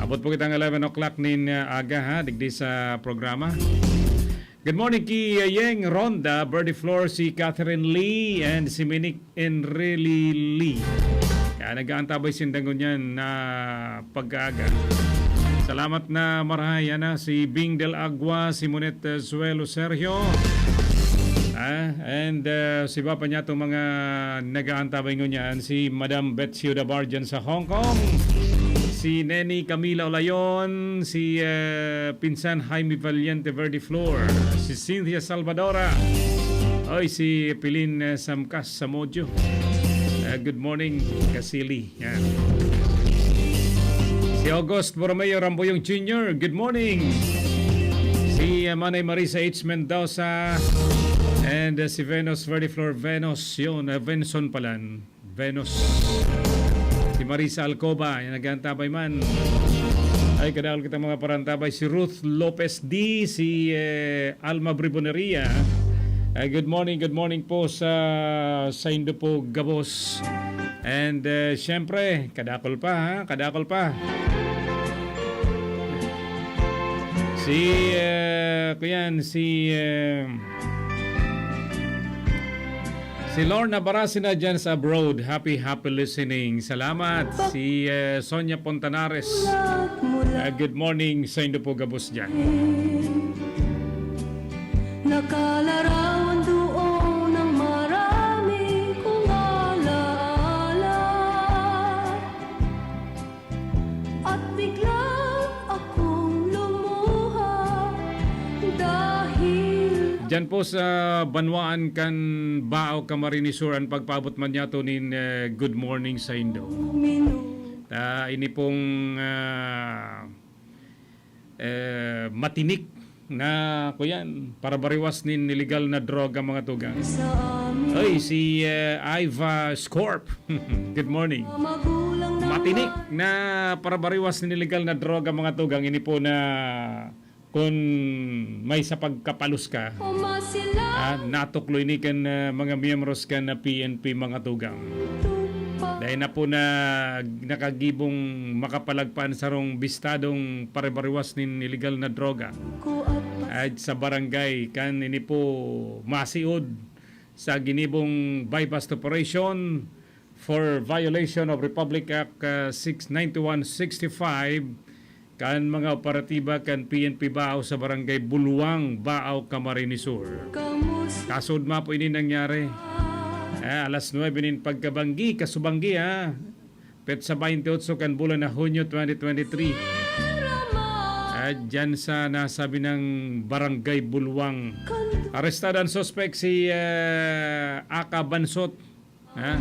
Abot po kitang eleven o'clock nin uh, aga, ha, digdi sa programa. Good morning ki uh, Yeng Ronda, Birdie Flor, si Catherine Lee, and si Minik Enreli Lee. Kaya nag-aantabay sinda ngunyan na pagkaaga. Salamat na marahay, ana, si Bing Del Agua, si Monet uh, Suelo Sergio. Ah, and uh, si Papa niya itong mga nag-aantabay ngunyan, si Madam Betsy Odabar dyan sa Hong Kong, si Neni Camila Olayon, si uh, Pinsan Jaime Valiente Verde Flor, si Cynthia Salvadora, oy, si Pilin uh, Samkas Samodio. Uh, good morning, Kasili. Yan. Si August Borromeo Ramboyong Junior, good morning. Si uh, Manay Marisa H. Mendoza and uh, si Venus Verde Flor Venus, yun, uh, Venson palan. Venus. Si Marisa Alcoba, yung nag-aantabay man. Ay, kadakol kita mga parantabay. Si Ruth Lopez D, si uh, Alma Briboneria. Uh, good morning, good morning po sa saindo po gabos. And uh, syempre, kadakol pa, ha? Kadakol pa. Si, uh, kuyan, si uh, si Lorna Barasina dyan sa abroad. Happy, happy listening. Salamat. Si uh, Sonia Pontanares. Ah, good morning sa indo po gabos dyan. Nakalarawan doon ng marami kong alaala. At bigla akong lumuha dahil Diyan po sa banwaan kan Bao, Camarines Sur, ang pagpaabot man niya to nin, eh, good morning sa indo. Minu- Ah, ini pong, ah, eh, matinik na, kuyan, parabariwas nin illegal na droga, mga tugang. Ay, si, eh, Iva Scorp. Good morning. Matinik na parabariwas nin illegal na droga, mga tugang. Ini po na kun may sa pagkapalos ka, ah, natuklo ini kan, ah, mga miyembros kan, ah, P N P, mga tugang. Dai na po na nakagibong makapalagpaan sarong bistadong paribariwas nin illegal na droga. At sa barangay, kan ini po masiod sa ginibong buy-bust operation for violation of Republic Act, ah, six ninety-one sixty-five, kan mga operatiba kan P N P Bao sa Barangay Bulwang, Bao, Camarines Sur. Kaso, ma, po ini nangyari. Ah, alas nuebe nin pagkabanggi, kasubanggi, ha. Petsa twenty-eight kan bulan na Hunyo twenty twenty-three. Ah, dyan sa nasabi ng Barangay Bulwang. Arestado ang suspek, si, ah, Aka Bansot. Ha?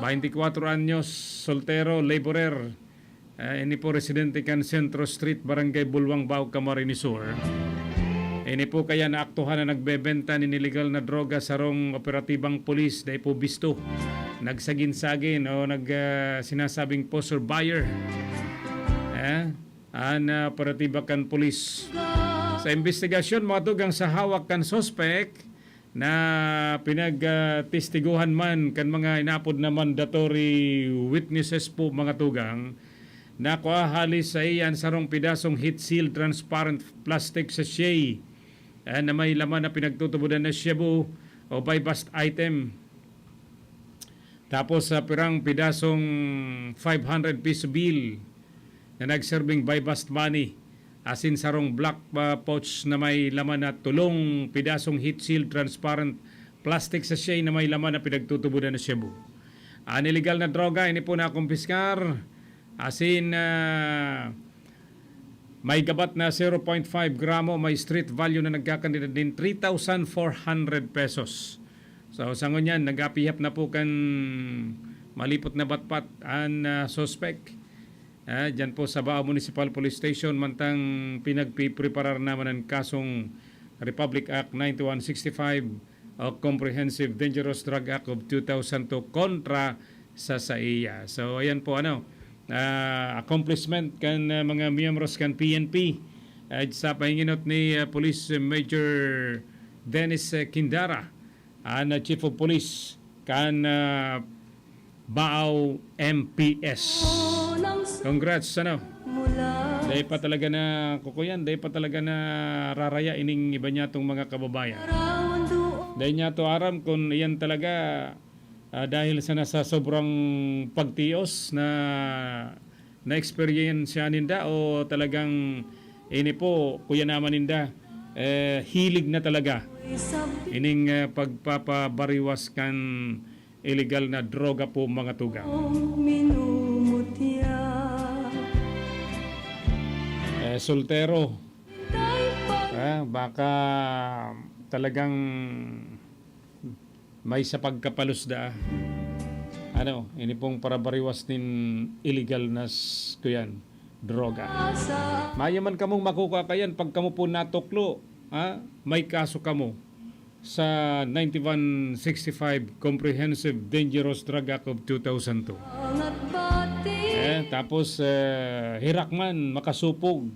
Twenty-four anyos, soltero, laborer. Ah, ini po residente kan Centro Street, Barangay Bulwang, Bao, Camarines Sur. Ini po kaya naaktuhan na nagbebenta nin illegal na droga sarong operatibang pulis, dai po bisto. Nagsagin-sagin o nag, ah, sinasabing poser buyer. Eh, an, ah, operatiba kan pulis. Sa investigasyon, mga tugang, sa hawak kan suspek, na pinagtestigohan man kan mga inaapod na mandatory witnesses po, mga tugang, nakua hali saiya an sarong pidasong heat-sealed transparent plastic sachet, eh, na may laman na pinagtutubodan na shabu o buy-bust item. Tapos sa pirang pidasong five hundred peso bill na nagserbing buy-bust money, asin sarong black, ah, pouch na may laman na tolong pidasong heat-sealed transparent plastic sachet na may laman na pinagtutubodan na shabu. An illegal na droga, ini po nakumpiskar, asin, ah, may gabat na zero point five gramo, may street value na nagkakantidad nin three thousand four hundred pesos. So, sa ngunyan, nag-apihap na po kan malipot na batpat an, ah, suspek. Ah, dyan po sa Bao Municipal Police Station, mantang pinagpipreparar naman an kasong Republic Act ninety-one sixty-five o Comprehensive Dangerous Drug Act of two thousand two kontra sa saiya. So, ayan po, ano, ah, accomplishment kan, ah, mga miyembros kan P N P, ah, sa pahinginot ni, ah, Police Major Dennis, ah, Kindara, an, ah, Chief of Police kan, ah, Bao M P S. Congrats, ano? Dai pa talaga na, kukuyan, dai pa talaga na raraya ining iba niya tong mga kababayan. Dai niya to aram kung iyan talaga, ah, dahil sana sa sobrang pagtios na na-eksperyensya ninda o talagang ini po, kuya naman ninda, eh, hilig na talaga ining, eh, pagpapabariwas kan illegal na droga po, mga tugang. Minumutya. Eh, soltero. Ah, baka talagang may sa pagkapalusda, ano, ini pong parabariwas nin illegal na s-, kuyan, droga. Mayo man kamong makukakayan pag kamo po natuklo, ha? May kaso kamo sa ninety-one sixty-five Comprehensive Dangerous Drug Act of two thousand two. Eh, tapos, eh, hirak man, makasupog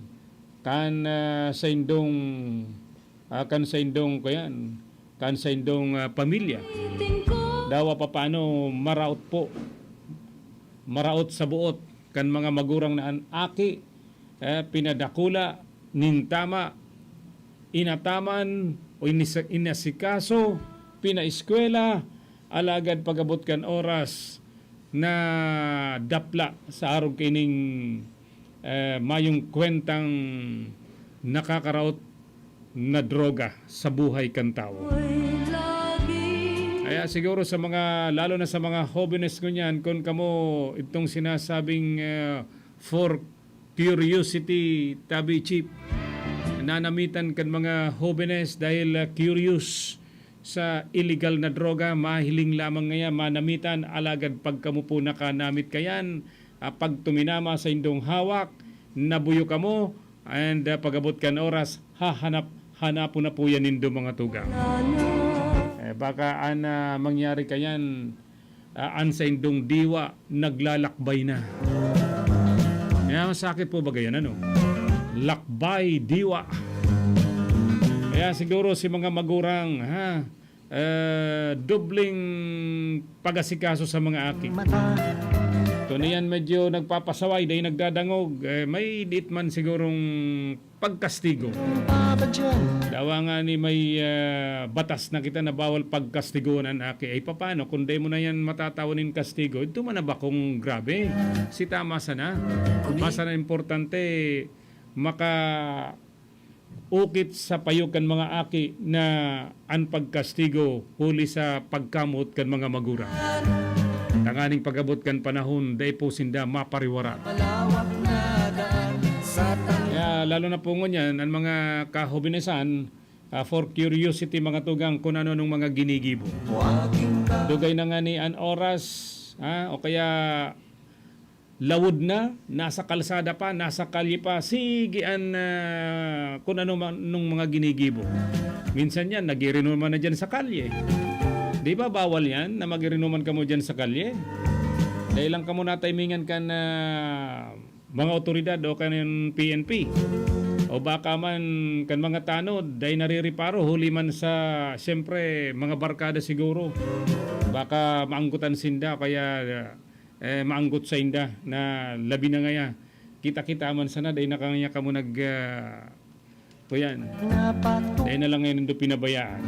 kan, ah, saindong, ah, kan saindong, kuyan, kan saindong, ah, pamilya. Dawa papaano maraot po, maraot sa buot kan mga magurang na an aki, eh, pinadakula nin tama, inataman o inis-, inasikaso, pinaeskwela, alagad pag-abot kan oras, nadapla sa arog kaining eh, mayong kwentang nakakaraot na droga sa buhay kan tawo. Kaya siguro sa mga, lalo na sa mga hobenes ngunyan, kun kamo itong sinasabing, eh, for curiosity, tabi, Chief, nanamitan kan mga hobenes dahil, ah, curious sa illegal na droga, mahiling lamang ngaya manamitan, alagad pag kamo po nakanamit kayan, ah, pag tuminama sa indong hawak, nabuyo kamo, and, ah, pag-abot kan oras, hahanap, hanapon na po yan nindo, mga tugang. Eh, baka an, ah, mangyari kayan, ah, an saindong diwa naglalakbay na. Kaya masakit po ba gayon, ano? Lakbay diwa. Kaya siguro si mga magurang, ha, eh, dobleng pag-asikaso sa mga aki. Kung iyan medyo nagpapasaway, dai nagdadangog, eh, may diit man sigurong pagkastigo. Dawa nga ni may, ah, batas na kita na bawal pagkastigoon an aki. Ay, papaano kung dai mo na yan matatawan nin kastigo? Ito man na bakong grabe. Si tama sana. Mas sana importante maka ukit sa payo kan mga aki na an pagkastigo huli sa pagkamoot kan mga magurang. Tanganing pag-abot kan panahon, dai po sinda mapariwarat. Kaya lalo na po ngunyan, ang mga kahobinesan, ah, for curiosity, mga tugang, kung ano-anong mga ginigibo. Dugay na nga ni an oras, ah, o kaya lawod na, nasa kalsada pa, nasa kalye pa, sige an, ah, kung ano man, nung mga ginigibo. Minsan yan, nag-iinuman na dyan sa kalye. Di ba bawal yan na mag-iinuman kamo dyan sa kalye? Dahil lang kamo natimingan kan, ah, mga otoridad o kan P N P. O baka man kan mga tanod, dai narireparo, huli man sa, siyempre, mga barkada siguro. Baka maanggotan sinda, kaya, ah, eh, maanggot sainda na labi na ngaya. Kita-kita man sana, dai na kaya kamo nag, ah, kuyan. Dai na lang ngayon nindo pinabayaan.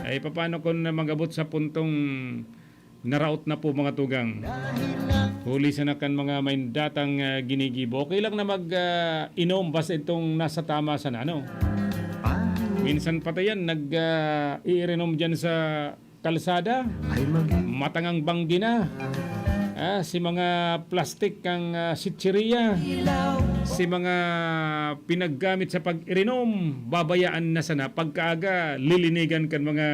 Ay, papaano kung mag-abot sa puntong naraot na po, mga tugang? Huli sana kan mga maindatang, ah, ginigibo. Okay lang na mag, ah, inom basta itong nasa tama sana, ano? Minsan pa tayan, nag, ah, iirinom dyan sa kalsada, matangang banggi na. Ah, si mga plastik kang, ah, sitsiriya, si mga pinaggamit sa pag-irinom, babayaan na sana. Pagkaaga, lilinigan kan mga,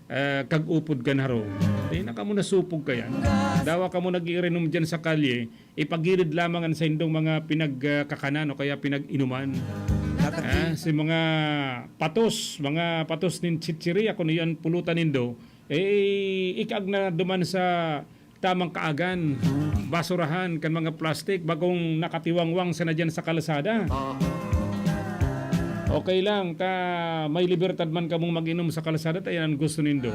ah, kag-upod kan harong. Di na kamo nasupog kayan. Dawa kamo nag-iirinom dyan sa kalye, ipagilid lamang an saindong mga pinagkakanan o kaya pinag-inuman. Ah, si mga patos, mga patos nin chichiri, ako na yan pulutan nindo, eh, ikaag na duman sa tamang kaagan, basurahan kan mga plastik, bagong nakatiwangwang sana dyan sa kalsada. Okay lang, ta may libertad man kamong mag-inom sa kalsada, ta yan ang gusto nindo.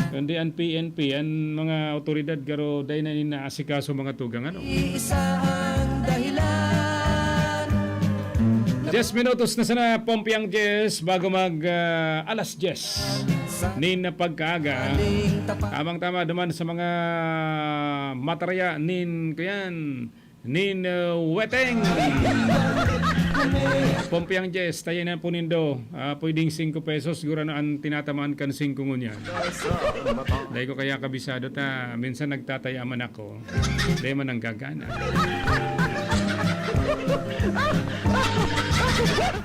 Kundi an P N P, an mga otoridad, garo, dai na inaasikaso mga tugang, ano? Isa ang dahilan. Diyes minutos na sana, Pompiang Jess, bago mag, ah, alas diyes nin pagkaaga. Tamang-tama duman sa mga matarya nin, kuyan, nin, uh, weteng. Pompiang Jess, tayo na po nindo. Ah, pwedeng singko pesos, siguro na ang tinatamaan kan singko ngunyan. Dahil ko kaya kabisado ta, minsan nagtataya man ako. Dahil man nanggagana.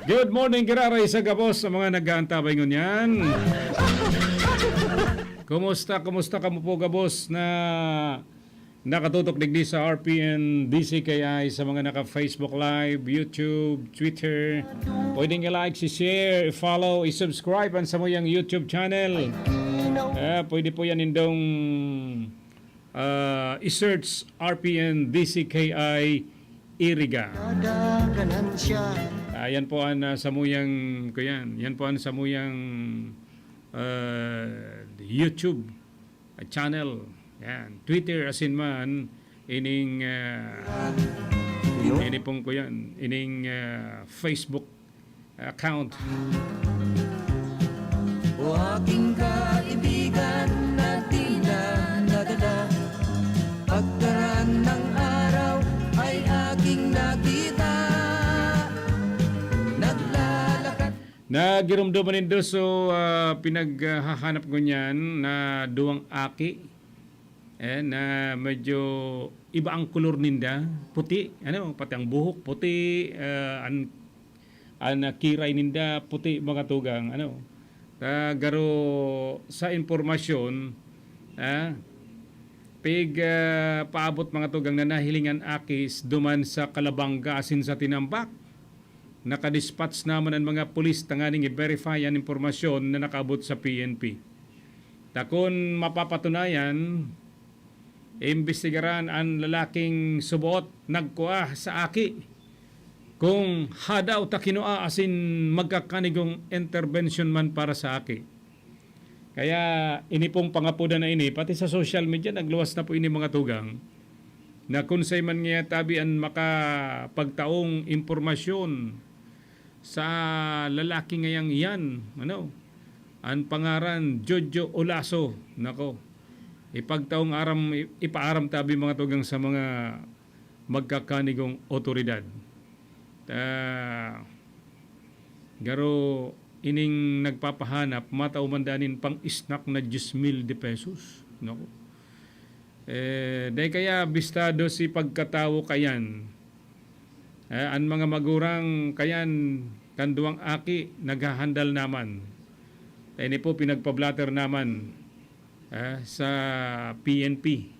Good morning, giraray sa gabos sa mga nag-aantabay ngunyan. Kumusta, kumusta kamo po gabos na nakatutok digdi sa R P N D C K I, sa mga naka-Facebook Live, YouTube, Twitter. Pwedeng i-like, i-share, i-follow, i-subscribe ang samuyang YouTube channel. Eh, pwede po yan indong, ah, i-search R P N D C K I Iriga. Ah, yan po ang, ah, samuyang, kuyan. Yan po ang samuyang, ah, YouTube channel, yan, Twitter, asin man ining, ah, ini pong, kuyan, ining, ah, Facebook account. O aking kaibigan na di na nadala, pagkaraan ng araw ay aking naging Nagiromdoman nindo so, ah, pinaghahanap ngunyan na duwang aki, eh, na medyo iba ang kolor ninda, puti, ano, pati ang buhok puti, ah, an-, an, ah, kiray ninda puti, mga tugang, ano. Ta garo sa impormasyon, ah, pig, ah, paabot, mga tugang, na nahiling an aki duman sa Calabanga asin sa Tinambac. Naka-dispatch naman an mga pulis tanganing i-verify an impormasyon na nakaabot sa P N P. Ta kun mapapatunayan, imbestigaran an lalaking suboot nagkua sa aki, kung hadaw ta kinua asin magkakanigong interbensyon man para sa aki. Kaya ini pong pangapodan na ini, pati sa social media, nagluwas na po ini, mga tugang, na kun sa man niya tabi an makapagtaong impormasyon sa lalaki ngayang iyan, ano, an pangaran Jojo Olaso. Nako, ipagtaong aram, ipaaram tabi, mga tugang, sa mga magkakanigong otoridad. Ta, garo ining nagpapahanap, matao man danin pang-snack na diyes mil de pesos. Naku. Eh, dai kaya bistado si pagkatawo kayan. Eh, an mga magurang kayan kan duwang aki naghahandal naman. Ta ini po pinagpa-blotter naman, eh, sa P N P.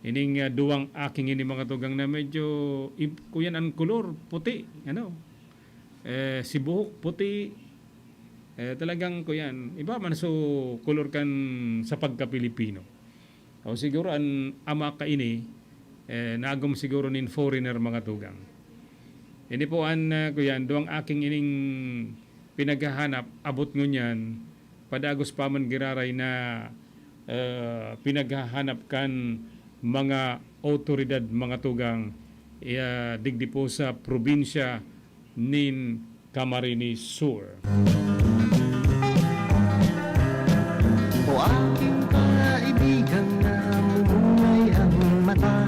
Ining, ah, duwang aking ini, mga tugang, na medyo ib-, kuyan an kolor, puti, ano, eh, si buhok puti, eh, talagang kuyan, iba man so kolor kan sa pagka-Pilipino. O siguro an ama kaini, eh, nagom siguro nin foreigner, mga tugang. Ini po an, ah, kuyan, duwang aking ining pinaghahanap, abot ngunyan, padagos pa man giraray na, eh, pinaghahanap kan mga awtoridad, mga tugang, iya, digdi po sa probinsya nin Camarines Sur. O aking kaibigan, namumungay ang mata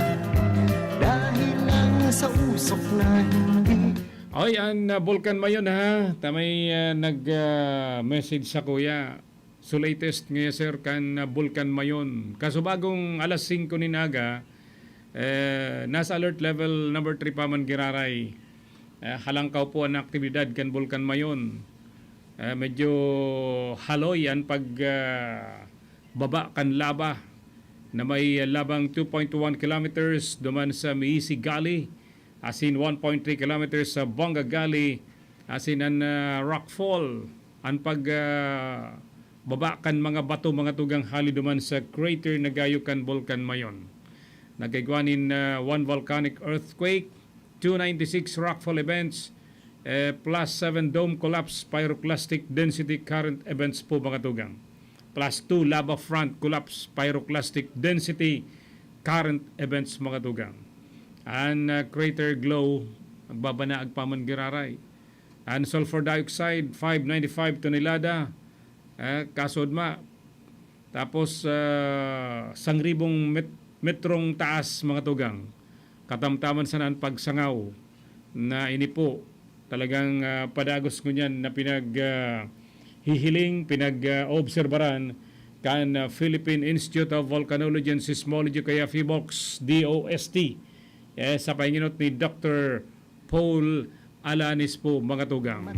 dahil lang sa usok na hindi. Oy, an, ah, Bulkan Mayon, ha? Ta may, ah, nag, ah, message sa kuya. So latest ngaya, sir, kan, ah, Bulkan Mayon. Kasubagong alas singko nin aga, eh, nasa alert level number three pa man giraray. Eh, halangkaw po an aktibidad kan Bulkan Mayon. Eh, medyo haloy an pag, ah, baba kan laba na may, ah, labang two point one kilometers duman sa Miisi Gully, asin one point three kilometers sa Bonga Gully, asin an, ah, rockfall, an pag, ah, baba kan mga bato, mga tugang, hali duman sa crater na gayo kan Bulkan Mayon. Nagkaigwa nin, ah, one volcanic earthquake, two ninety-six rockfall events, eh, plus seven dome collapse pyroclastic density current events po, mga tugang. Plus two lava front collapse pyroclastic density current events, mga tugang. An, ah, crater glow, nagbabanaag pa man giraray. An sulfur dioxide, five ninety-five tonelada, eh, kasod ma. Tapos, ah, sangribong met-, metrong taas, mga tugang. Katamtaman sana an pagsangaw na ini po talagang, ah, padagos ngunyan na pinag, ah, hihiling, pinag, ah, obserbaran kan, ah, Philippine Institute of Volcanology and Seismology, kaya PHIVOLCS, D O S T. Eh, sa pahinginot ni Doctor Paul Alanis po, mga tugang.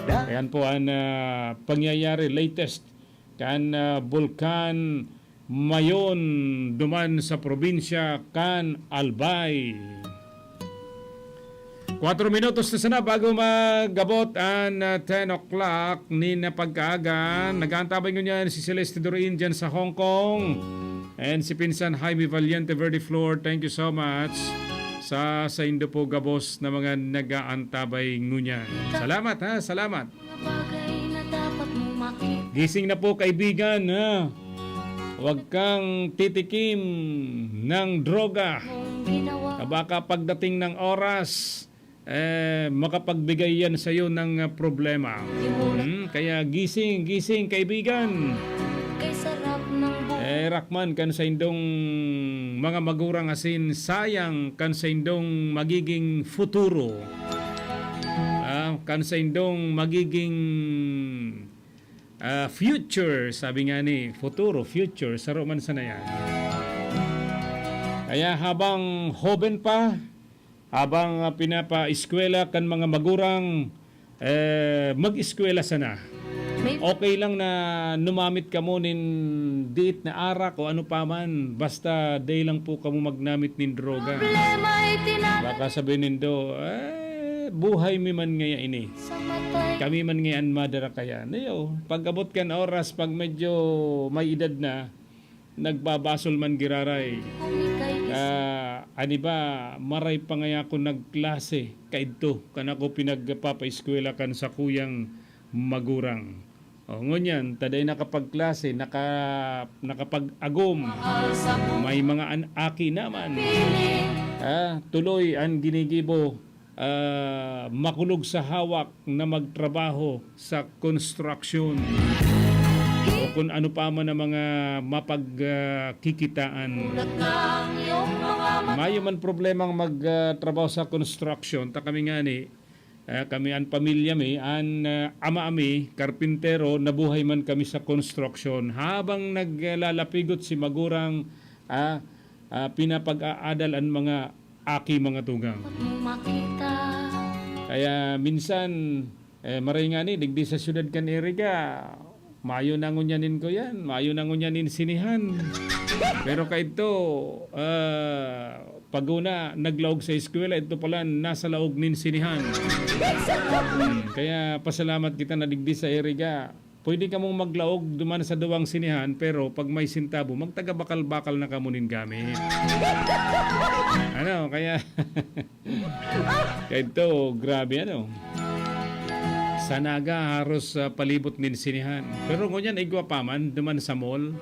Ayan po an, ah, pangyayari latest kan, ah, Bulkan Mayon duman sa probinsya kan Albay. Kwatro minutos na sana bago mag-abot an, ah, ten o'clock nin pagkaaga. Nag-aantabay ngunyan si Celeste Dorin dyan sa Hong Kong. And si Pinsan Jaime Valiente Verde Flor, thank you so much sa saindo po gabos na mga nag-aantabay ngunyan. Salamat, ha, salamat. Mga bagay na dapat mong makita Gising na po, kaibigan, ha. Huwag kang titikim ng droga. Mong ginawa. Na baka pagdating ng oras, eh, makapagbigay yan sa'yo ng, ah, problema. Hmm, kaya gising, gising, kaibigan. Kay sarap ng bu- Eh, rakman kan saindong mga magurang asin sayang kan saindong magiging futuro. Ah, Kan saindong magiging, ah, future, sabi nga ni, futuro, future, saro man sana yan. Kaya habang hoben pa, habang, ah, pinapa-eskwela kan mga magurang, eh, mag-eskwela sana. May Okay lang na numamit kamo nin diit na arak o ano pa man, basta dai lang po kamo magnamit nin droga. Problema ay tina- Baka sabihin nindo, "Eh, buhay mi man ngaya ini. Sa matay. Kami man ngaya an madara kaya." Niyo, pag-abot kan oras, pag medyo may edad na, nagbabasol man giraray. Kung ika'y Ah, ani ba, maray pa ngaya ako nagklase kaidto, kan ako pinagpapaeskwela kan sakuyang magurang. O, ngunyan, ta dai nakapagklase, naka-, nakapag-agom. May mga an-, aki naman. Ah, tuloy an ginigibo, ah, makulog sa hawak na magtrabaho sa construction o kung ano pa man ang mga mapagkikitaan. Mayo man problemang mag, ah, trabaho sa construction, ta kami ngani, ah, kami an pamilya mi, an, ah, ama mi, karpintero, nabuhay man kami sa construction. Habang naglalapigot si magurang, ah, ah, pinapag-aadal an mga aki, mga tugang. Makita. Kaya minsan, eh, maray ngani, digdi sa syudad kan Iriga, mayo na ngunyan nin kuyan, mayo na ngunyan nin sinehan. Pero kaidto, ah, pag una, naglaog sa eskwela, idto pala nasa laog nin sinehan. Hmm, kaya pasalamat kita na digdi sa Iriga, pwede kamong maglaog duman sa duwang sinehan, pero pag may sentabo, magtaga-bakal-bakal na kamo nin gamit. Ano, kaya, kaidto, grabe, ano. Sa Naga, haros, ah, palibot nin sinehan. Pero ngunyan, igwa pa man, duman sa mall.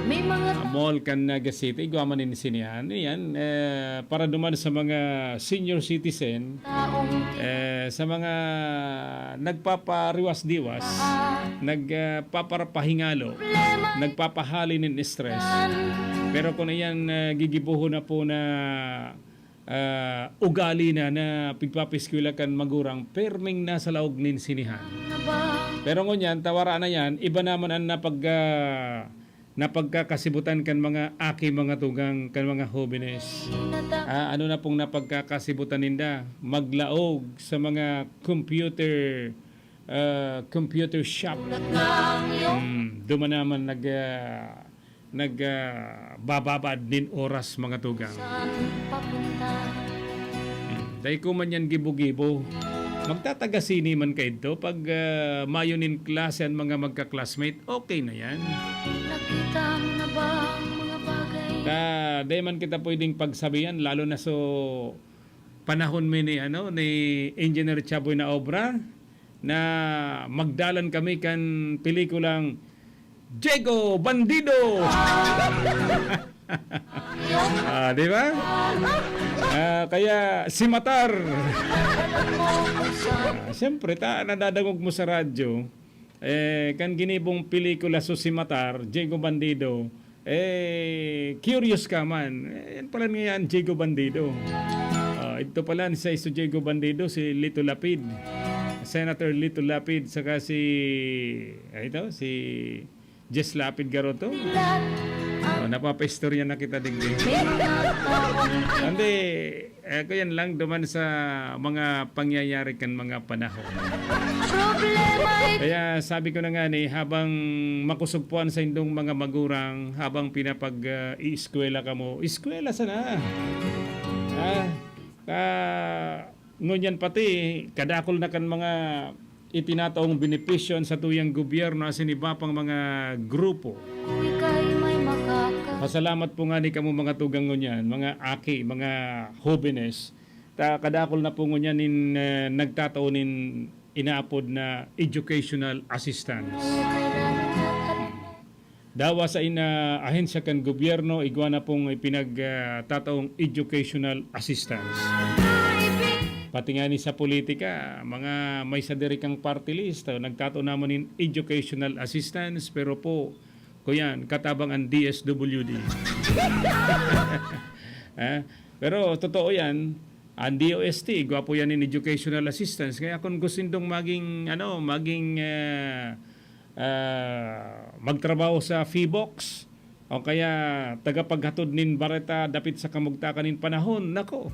May mga Ah, mall kan Naga City, igwa man nin sinehan. Yan, eh, para duman sa mga senior citizen, taong eh, sa mga nagpapariwas-diwas, ah, nag, ah, paparapahingalo, problema nagpapahali nin stress. Pero kung iyan, ah, gigibohon na po na, ah, ugali na, na pigpapaeskwela kan magurang, perming nasa laog nin sinehan. Pero ngunyan, tawara na yan, iba naman ang napag, ah, napagkakasibutan kan mga aki, mga tugang, kan mga hobenes. Ah, ano na pong napagkakasibutan ninda? Maglaog sa mga computer, ah, computer shop. Hmm, duman naman nag, ah, nag, ah, bababad nin oras, mga tugang. Hmm, dai ko man yan gibo-gibo. Magtataga sini man kaidto pag, ah, mayo nin klase an mga magka-classmate, okay na yan. Nakita mo na ba ang mga bagay? Ta, dai man kita pwedeng pagsabihan, lalo na so panahon mi ni, ano, ni Engineer Chaboy na obra, na magdalan kami kan pelikulang Diego Bandido. Ah, di ba? Ah, kaya si Matar. Ah, siyempre, ta, nadadangog mo sa radyo. Eh, kan ginibong pelikula so si Matar, Diego Bandido, eh, curious ka man. Eh, yan pala nga yan, Diego Bandido. Ah, ito pala, si, si Diego Bandido, si Lito Lapid. Senator Lito Lapid, saka si, ah, ito, si Jess Lapid Garoto. Oh, napapaistorya na kita digdi. Hindi, eh, ako yan lang duman sa mga pangyayari kan mga panahon. Problema ay Kaya sabi ko na nga ni, habang makusog po an saindong mga magurang, habang pinapag, ah, iiskwela kamo, iskwela sana. Ah, ah, ngunyan pati, kadakol na kan mga itinataong benepisyo sa tuyang gobyerno asin iba pang mga grupo. Kung ika'y may makaka- Pasalamat po nga ni kamo mga tugang ngunyan, mga aki, mga hobenes. Ta, kadakol na po ngunyan nin, eh, nagtatao nin inaapod na educational assistance. Dawa sa ina ahensya kan gobyerno, igwa na pong ipinag, ah, tataong educational assistance. Pati nga ni sa politika, mga may sadiri kang party list, ah, nagtatao naman nin educational assistance, pero po, kuyan, katabang ang D S W D. Ah, pero totoo yan, Ang D O S T, igwa po yan in educational assistance. Kaya kung gusto nindong maging, ano, maging, ah, ah, magtrabaho sa Phivolcs, o kaya tagapaghatod nin bareta dapit sa kamugtakan nin panahon, nako,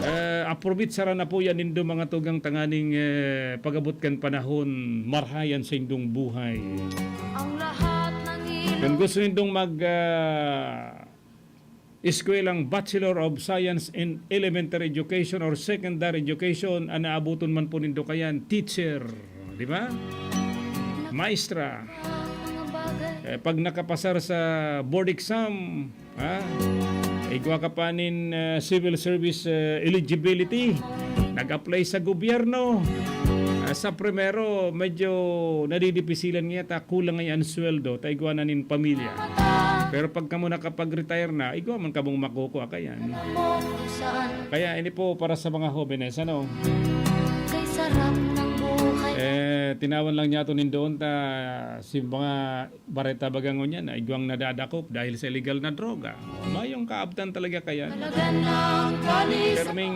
eh, aprobitsara na po yan nindo, mga tugang, tanganing, eh, pag-abot kan panahon, marhayan sa indong buhay. Ang lahat ng ilog. Kung gusto nindong mag, ah, eskwelahang Bachelor of Science in Elementary Education or Secondary Education, ang naabuton man po nindo kayan, teacher, di ba? Maestra. Eh, pag nakapasar sa board exam, ha? Igwa ka pa nin, eh, civil service, eh, eligibility. Nag-apply sa gobyerno. Ah, sa primero, medyo nadidipisilan niya ta, kulang ngayon ang sweldo, ta igwa na nin pamilya. Pero pag kamo nakapag-retire na, igwa man kamong makukua kayan. Kaya ini po para sa mga hobenes, ano? Kay sarap ng buhay. Eh, tinawan lang niya ito nin doon ta, si mga bareta baga ngunyan na igwang nadadakop dahil sa illegal na droga. Mayong kaabtan talaga kayan. Talaga ng kalis- Pero may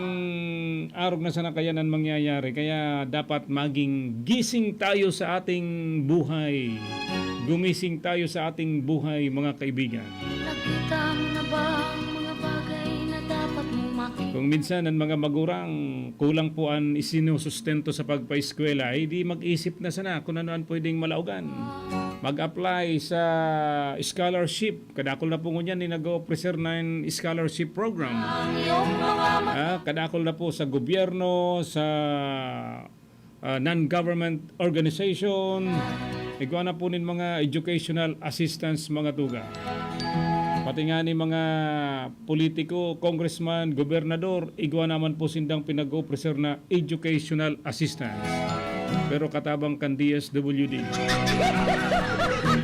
arog na sana kayan ang mangyayari. Kaya dapat maging gising tayo sa ating buhay. Gumising tayo sa ating buhay, mga kaibigan. Nakita mo na ba ang mga bagay na dapat mong makita? Kung minsan ang mga magurang kulang po an isinusustento sa pagpaeskwela, eh, di mag-isip na sana kung ano ang pwedeng malaugan. Mag-apply sa scholarship. Kadakol na po ngunyan ni nag-o-ofrecer na yung scholarship program. Ang iyong mga mata. Ah, kadakol na po sa gobyerno, sa, ah, non-government organization. Igwa na po nin mga educational assistance, mga tugang. Pati nga ni mga politiko, congressman, gobernador, igwa naman po sindang pinag-ofrecer na educational assistance. Pero katabang kan D S W D.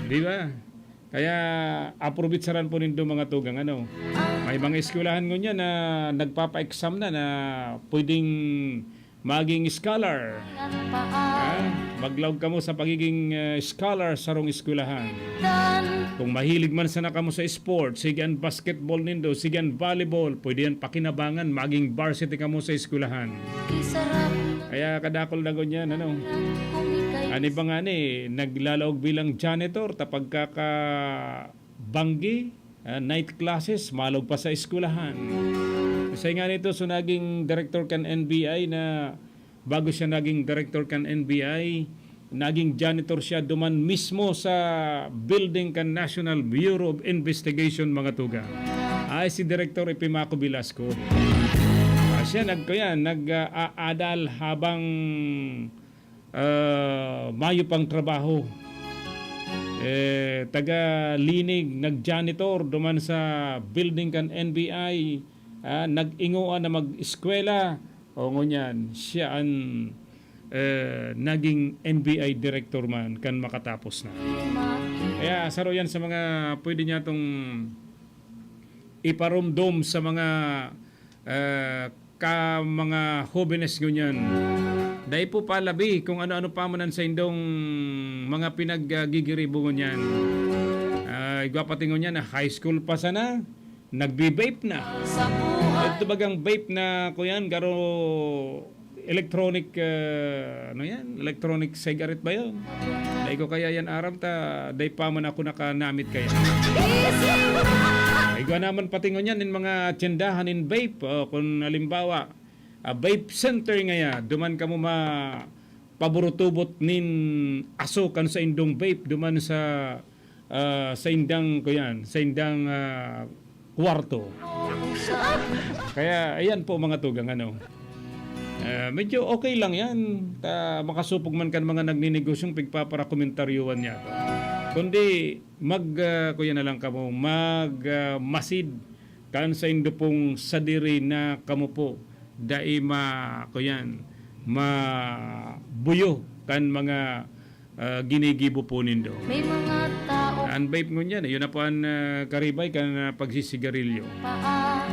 Di ba? Kaya, aprobitsaran po nindo, mga tugang, ano? May mga eskwelahan ngunyan na nagpapa-exam na, na pwedeng maging scholar. Ha? Maglaog kamo sa pagiging, eh, scholar sa sarong eskwelahan. Kung mahilig man sana kamo sa sport, sige an basketball nindo, sige an volleyball, pwede yan pakinabangan, maging varsity kamo sa eskwelahan. Kaya kadakol na ngunyan, ano? An iba ngani, naglalaog bilang janitor, ta pagkakabanggi, ah, night classes, malog pa sa eskwelahan. Sa nga nito, so naging director kan N B I na, bago siya naging director kan N B I, naging janitor siya duman mismo sa building kan National Bureau of Investigation, mga tugang. Ay, si Director Epimaco Velasco. Ah, siya nagkuyan, nag, ah, aadal habang, ah, mayo pang trabaho. Eh, taga-linig, nag-janitor duman sa building kan N B I, ah, nag-ingoan na mag-eskwela. O ngunyan, siya an, eh, naging N B I director man kan makatapos na. Kaya saro yan sa mga pwede niya itong iparumdom sa mga, eh, ka mga hobenes ngunyan. Dai po palabi kung ano-ano pa man an saindong mga pinaggigiribo ngunyan. Ah, igwa pati ngunyan na high school pa sana, nagbe-vape na. Sa buhay. Ito bagang vape na, kuyan, garo electronic, ah, ano yan? Electronic cigarette ba yun? Dai ko kaya yan aram ta, dai pa man ako nakanamit kaya. Igwa naman pati ngunyan in mga tyendahan in vape. O, kung halimbawa, ah, vape center ngaya, duman kamo mapaburutubot nin aso kan saindong vape, duman sa, ah, saindang, kuyan, saindang, ah, kwarto. Kaya, ayan po, mga tugang, ano. Ah, medyo okay lang yan. Ta, makasupog man kan mga nagninegosyong pigpaparakomentaryohan niya to. Kundi, mag, ah, kuya na lang kamo, mag, ah, masid kan saindo pong sadiri na kamo po dai ma-, kuyan, mabuyo kan mga, ah, ginigibo po nindo. May mga tao. An vape ngunyan, eh, yun na po an, ah, karibay kan, ah, pagsisigarilyo. Paa.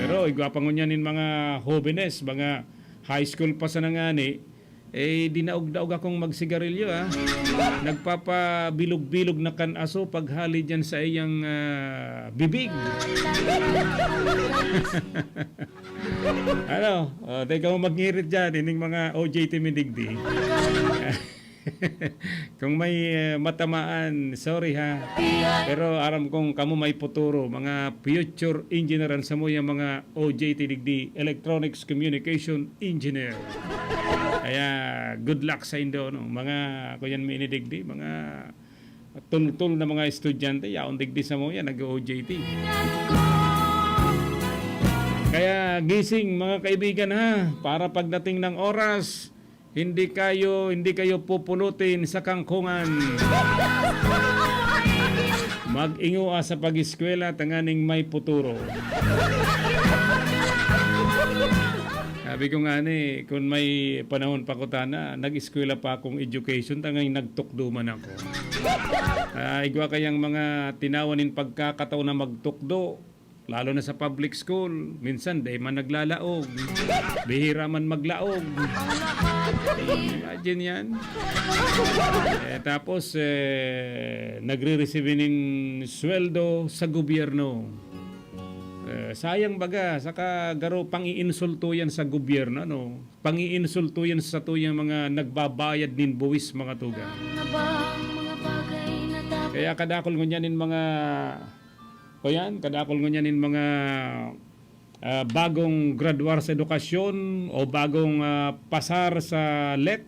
Pero igwa pa ngunyan nin mga hobenes, mga high school pa sana ngani, eh, dinaog-daog akong magsigarilyo, ah. Nagpapabilog-bilog na kan aso paghali diyan sa iyang, ah, bibig. Ano, oh, di kamo magngirit dyan, ining mga O J T mi digdi. Kung may, eh, matamaan, sorry ha. Pero aram kong kamo may futuro, mga future engineer an samuyang mga O J T digdi, Electronics Communication Engineer. Kaya good luck saindo, no? Mga, kuyan mi ini digdi, mga tultol na mga estudyante, yaon digdi samuya, nag-O J T. Kaya gising, mga kaibigan, ha, para pagdating ng oras, hindi kayo, hindi kayo pupulutin sa kangkungan. Mag-ingua sa pag-eskwela, tanganing may futuro. Sabi ko nga ni, kung may panahon pa ko tana, nag-eskwela pa akong education, tanganing nagtukdo man ako. Ah, igwa kayang mga tinawan nin pagkakataon na magtukdo, lalo na sa public school, minsan dai man naglalaog. Bihira man maglaog. Imagine yan. Eh, tapos, eh, nagre-receive nin sweldo sa gobyerno. Eh, sayang baga, saka garo pang-iinsulto yan sa gobyerno, ano? Pang-iinsulto yan sa tuyang mga nagbabayad nin buwis, mga tugang. Kaya kadakol ngunyan nin mga, o yan, kadakol ngunyan nin mga, ah, bagong graduar sa edukasyon o bagong, ah, pasar sa let,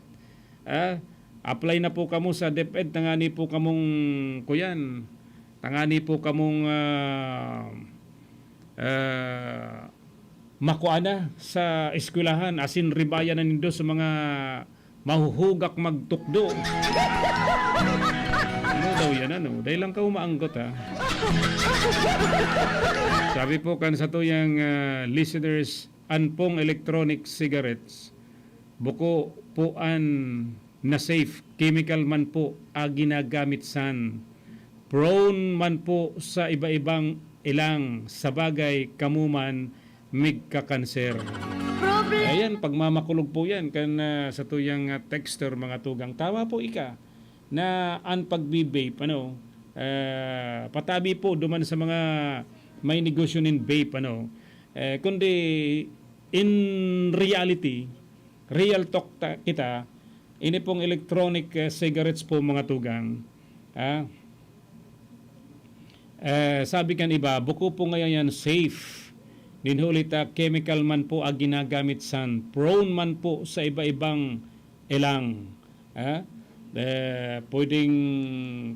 ah, apply na po kamo sa DepEd, tangani po kamong, kuyan, tangani po kamong, ah, ah, makua na sa eskwelahan, asin ribaya na nindo sa mga mahuhugak magtukdo. Ano daw yan, ano? Dai lang ka umaanggot, ha? Sabi po kan satuyang, ah, listeners, an pong electronic cigarettes, buko po an na safe, chemical man po a ginagamit san. Prone man po sa iba-ibang ilang, sa bagay, kamo man migkakanser. Problem. Ayan, pagmamakulog po yan kan, ah, satuyang, ah, texter, mga tugang. Tama po ika na an pagbi-vape, ano, ah, patabi po duman sa mga may negosyo nin vape, ano. Eh, kundi in reality, real talk ta-, kita, ini pong electronic, eh, cigarettes po, mga tugang. Ah, eh, sabi kan iba, buko po ngayon yan safe. Nin huli ta, chemical man po ang ginagamit san, prone man po sa iba-ibang ilang, ah, eh, pwedeng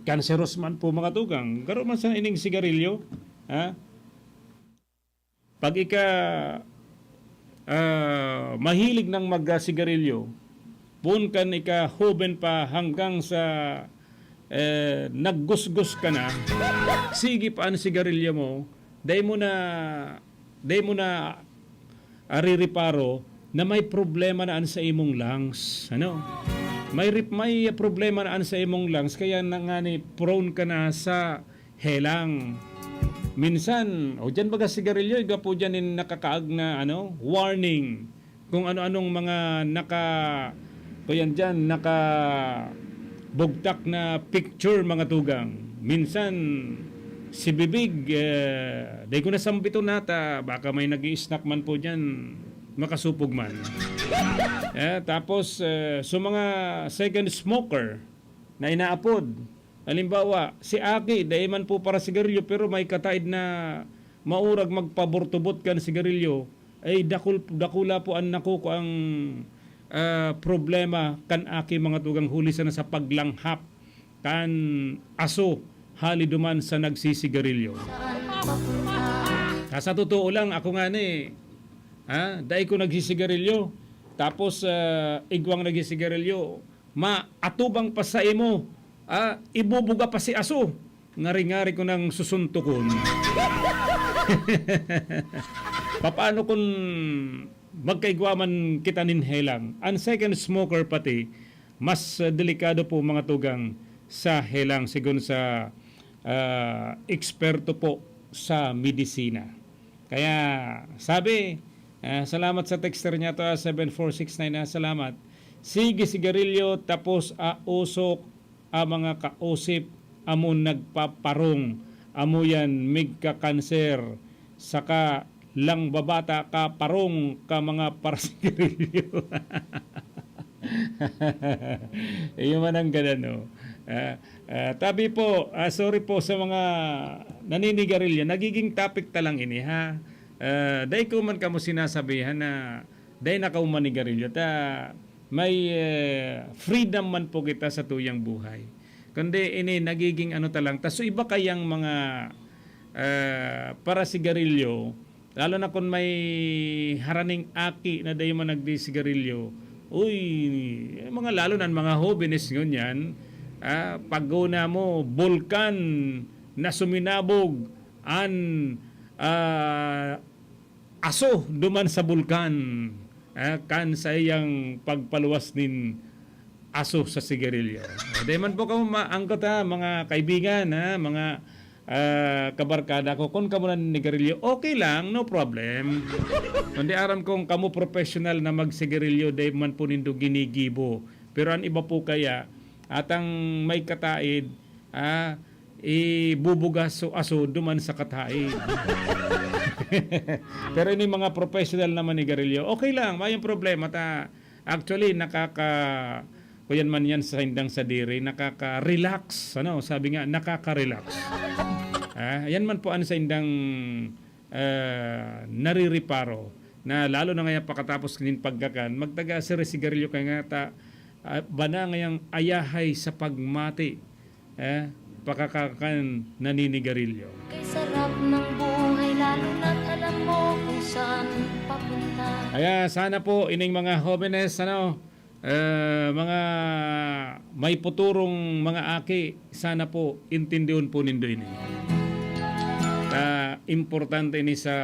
cancerous man po, mga tugang. Garo man sa ining sigarilyo, ah, pag ika, ah, mahilig nang magsigarilyo, poon kan ika hoben pa hanggang sa, eh, naggusgos ka na, sige pa an sigarilyo mo, dai mo na, dai mo na, ah, ririparo na may problema na an sa imong lungs, ano? May rip-, may problema na an sa imong lungs, kaya na nga ni prone ka na sa helang. Minsan, o diyan baga sigarilyo, igwa po diyan nin nakakaag na, ano, warning. Kung ano-anong mga naka-, kuyan diyan, nakabugtak na picture, mga tugang. Minsan, si bibig, eh, dai ko na sambiton nata, baka may nag-i-snack man po diyan, makasupog man. Eh, tapos, eh, so mga second smoker na inaapod, halimbawa, si aki, dai man po para sigarilyo, pero may kataid na maurag magpaburtubot kan sigarilyo, ay dakul-, dakula po an nakukuang, ah, problema kan aki, mga tugang, huli sana sa paglanghap kan aso hali duman sa nagsisigarilyo. Ah, sa totoo lang, ako nga ni, ha, dai ko nagsisigarilyo. Tapos, ah, igwang nagsisigarilyo, maatubang pa sa imo, ah, ibubuga pa si aso. Ngari-ngari ko nang susuntokon. Papaano kun magkaigwa man kita nin helang? An second smoker pati, mas, ah, delikado po, mga tugang, sa helang, sigon sa, ah, eksperto po sa medisina. Kaya, sabi, ah, salamat sa texter niya to, ah, seven four six nine, ah, salamat. Sige sigarilyo, tapos, ah, usok, ang mga kausip, amo nagpaparong, amo yan, migka-cancer, saka lang babata ka, parong ka mga parasigarilyo. Iyo man ang ganano. Ah, ah, tabi po, ah, sorry po sa mga naninigarilyo. Nagiging topic ta lang ini, ha? Ah, dai ko man kamo sinasabihan na dai na kamo manigarilyo. Ta, may, eh, freedom man po kita sa tuyang buhay. Kundi ini nagiging ano ta lang. Ta, so iba kayang mga, ah, parasigarilyo, lalo na kun may haraning aki na dai man nagdisigarilyo. Uy, mga lalo na ang mga hobenes ngunyan, ah, pag una mo, bulkan na suminabog, an, ah, aso duman sa bulkan, ah, kan saiyang pagpaluwas nin aso sa sigarilyo. O, di man po kamo maanggot, ha, mga kaibigan, ha, mga, ah, kabarkada ko. Kun kamo naninigarilyo, okay lang, no problem. Kundi aram kong kamo professional na magsigarilyo, di man po nindo ginigibo. Pero an iba po kaya, atang may kataid, ah, ibubugas so aso duman sa kataid. Pero ini mga professional na manigarilyo, okay lang, mayong problema ta. Actually, nakaka-, kuyan man yan sa indang sadiri, nakaka-relax, ano, sabi nga, nakaka-relax. Ah, yan man po ang sa indang, ah, naririparo na lalo na ngayon pakatapos nin pagkakan, magtaga sa sigarilyo kaya nga ta, ah, bana ngayang ayahay sa pagmati, eh, pakakakan naninigarilyo. Kay sarap ng buhay, lalo na't alam mo kung saan papunta. Kaya sana po ining mga hobenes, ano, eh, mga may puturong mga aki, sana po intindihon po nindo ini. Ta, importante ini sa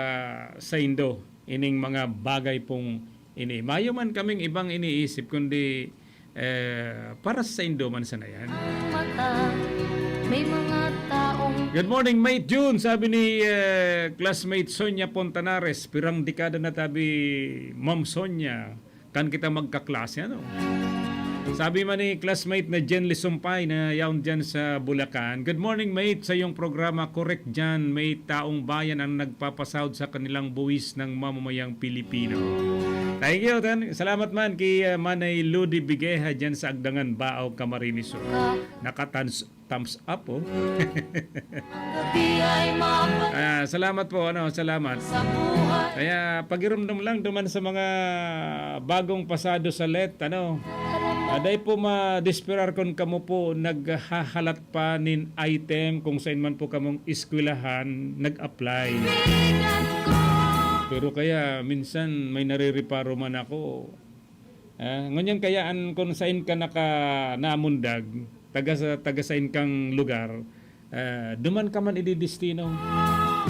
saindo, ining mga bagay pong ini. Mayo man kaming ibang iniisip, kundi, eh, para sa saindo man sana yan. Ang mata, may mga taong Good morning, Mate June. Sabi ni, eh, classmate Sonia Pontanares, "Pirang dekada na tabi, Ma'am Sonia, kan kita magkaklase, ano?" Sabi man ni classmate na Jen Lisumpay na yaon dyan sa Bulacan, "Good morning, mate. Sa iyong programa, korek dyan, may taong bayan ang nagpapasahod sa kanilang buwis ng mamamayang Pilipino." Thank you, tan-, salamat man kay, ah, Manay Ludi Bigeha dyan sa Agdangan, Baao, Camarines Sur. Nakatans-, thumbs up, oh. Ang gabi ay mapa- Ah, salamat po, ano, salamat. Sa buhay. Kaya pagirumdom lang duman sa mga bagong pasado sa let, ano. Alam mo. Ah, dai po madesperar kun kamo po naghahalat pa nin item kung sain man po kamong eskwelahan nag-apply. Kaibigan ko. Pero kaya minsan may narireparo man ako. Ah, ngunyan kaya an kun sain ka naka-, namundag, taga sa, taga sain kang lugar, ah, duman ka man ididestino.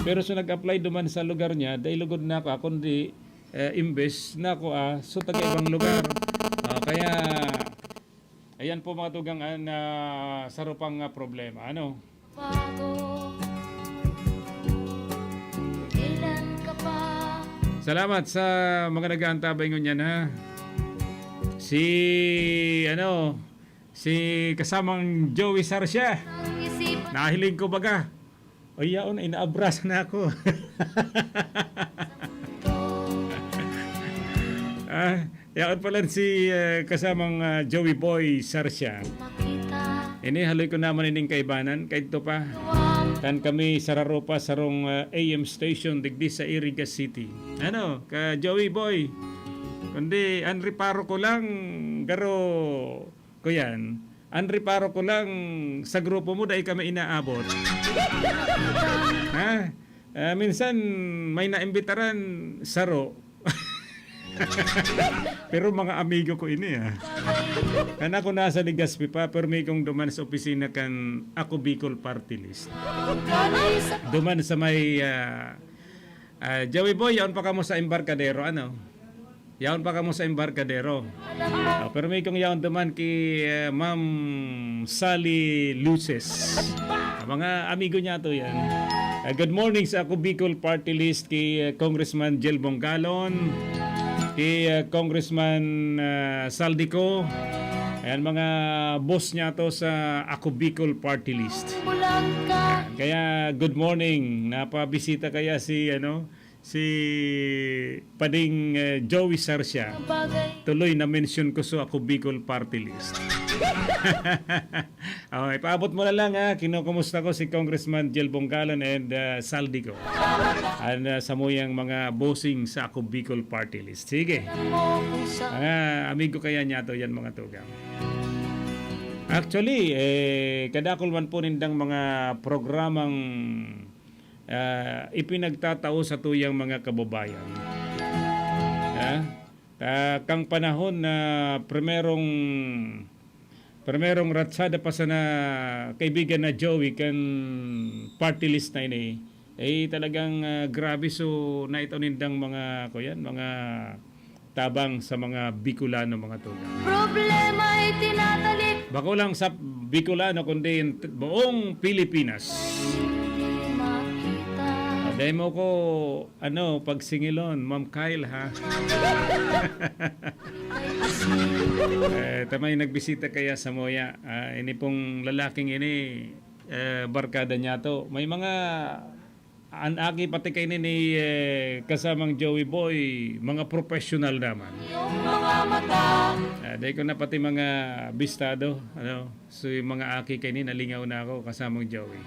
Pero so nag-apply duman sa lugar niya, dai lugod na ako, kundi, eh, imbes na ako, ah, so taga ibang lugar. Ah, kaya, ayan po mga tugang, ah, na saro pang, ah, problema, ano? Bago. Kailan ka pa? Salamat sa mga nag-aantabay ngunyan, ha. Si, ano, si kasamang Joey Sarsia. Ang isipan. Nahiling ko baga. O, yaon, inaabrasa na ako. Ah, yaon pala si, eh, kasamang, ah, Joey Boy Sarsia. Makita. Ini, haloy ko naman ining kaibanan, kaidto pa. Tan kami sa Raropa, sarong, ah, A M station, digdi sa Iriga City. Ano, ka Joey Boy? Kundi, an reparo ko lang, garo, kuyan, an reparo ko lang, sa grupo mo, dai kami inaabot. Ha? Ah, minsan, may naimbitaran, saro. Pero mga amigo ko ini, ah. Kan ako nasa Legazpi pa, pero may kong duman sa opisina kan Ako Bicol Party List. Duman sa may, ah, ah, Joey Boy, yaon pa kamo sa Embarcadero, ano? Yaon pa kamo sa Embarcadero. Ah, pero may kong yaon duman ki, eh, Ma'am Sally Luces. Ah, mga amigo niya to yan. Ah, good morning sa Ako Bicol Party List ki, eh, Congressman Jel Bongalon, ki, eh, Congressman, ah, Saldico. Ayan, mga boss niya to sa Ako Bicol Party List. Bulaga. Kaya, good morning. Napabisita kaya si, ano, si Pading, eh, Joey Sarsia. Tuloy na-mention ko sa Ako Bicol Party List. Oh, ipaabot mo na lang, ha. Kinukumusta ko si Congressman Jel Bonggalan and, ah, Saldico. And, ah, samuyang mga bossing sa Ako Bicol Party List. Sige. Mga amigo kaya niya to yan, mga tugang. Actually, eh, kadakol man po nindang mga programang, ah, ipinagtatao sa tuyang mga kababayan. Ah, ah, kang panahon na primerong, primerong ratsada pa sana kaibigan na Joey kan party list na ini, eh, talagang, ah, grabe. So, naitaw nindang mga, kuyan, mga tabang sa mga Bicolano, mga tugang. Problema ay tinatalik. Bako lang sa Bicolano, kundi yung t-, buong Pilipinas. Hindi makita. Ah, dahil mo ko, ano, pagsingilon, Ma'am Kyle, ha? Eh, tamay nagbisita kaya sa Moya. Ah, ini pong lalaking ini, eh, barkada niya to. May mga, an aki pati kaini ni, eh, kasamang Joey Boy, mga professional naman. Yung mga mata. Ah, dahil ko na pati mga bistado, ano, so yung mga aki kaini, nalingaw na ako, kasamang Joey.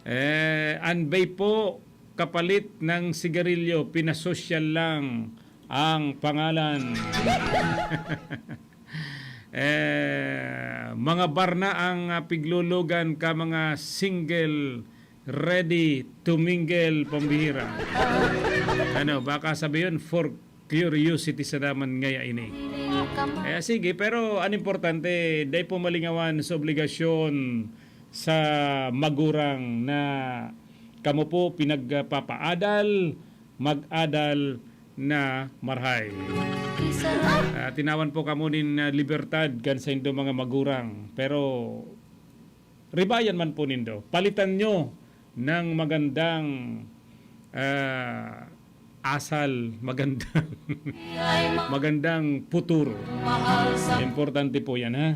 Eh, an vape po, kapalit ng sigarilyo, pinasosyal lang ang pangalan. Eh, mga bar na ang, ah, piglulugan ka mga single, ready to mingle, pambihira. Ano, baka sabi yun, for curiosity sa naman ngaya ini. Eh, sige, pero ang importante, dai po malingawan sa obligasyon sa magurang na kamo po pinagpapaadal, mag-adal na marhay. Ah, tinawan po kamo nin, ah, libertad kan saindo mga magurang. Pero ribayan man po nindo. Palitan nyo ng magandang, ah, asal, magandang, magandang futuro. Importante po yan, ha?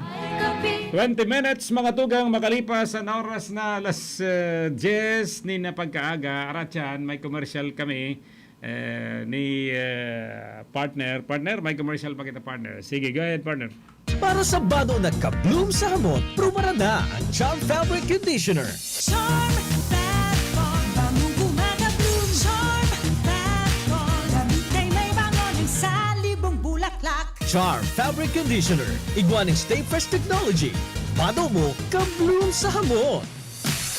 Twenty minutes, mga tugang, makalipas ang oras na alas, eh, diyes ni na pagkaaga. Aratyan, may commercial kami, eh, ni, eh, partner. Partner, may commercial pa kita, partner. Sige, go ahead, partner. Para sa bado na ka-bloom sa hamot, prubaran na ang Charm Fabric Conditioner. Charm Fat Bond, bangong gumagabloom. Charm Fat Bond, damit ay may bango ng salibong bulaklak. Charm Fabric Conditioner, igwa ning Stay Fresh Technology. Bado mo, ka-bloom sa hamot.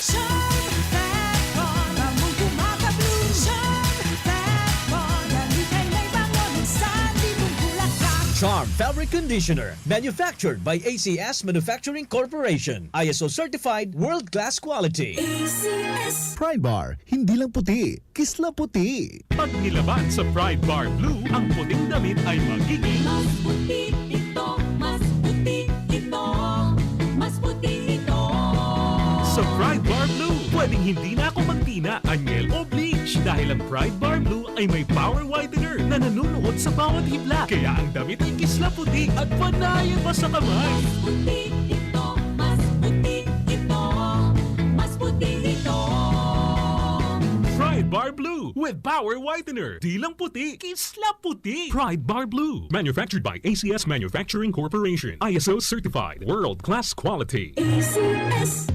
Charm Fat Bond, bangong gumagabloom. Charm Fat Bond, damit ay may bango ng salibong bulaklak. Charm Fabric Conditioner, manufactured by A C S Manufacturing Corporation. I S O certified, world-class quality. A C S. Pride Bar, hindi lang puti, kisla puti. Pag nilaban sa Pride Bar Blue, ang puting damit ay magiging Mas puti ito, mas puti ito, mas puti ito. Sa Pride Bar Blue, pwedeng hindi na ako magtina, anyel o bleach dahil ang Pride Bar Blue ay may power whitener na nanunuot sa bawat hibla. Kaya ang damit ay kisla puti at panayan pa sa kamay. Mas puti ito, mas puti ito, mas puti ito. Pride Bar Blue with power whitener. Di lang puti, kisla puti. Pride Bar Blue. Manufactured by A C S Manufacturing Corporation. I S O certified. World class quality. A C S.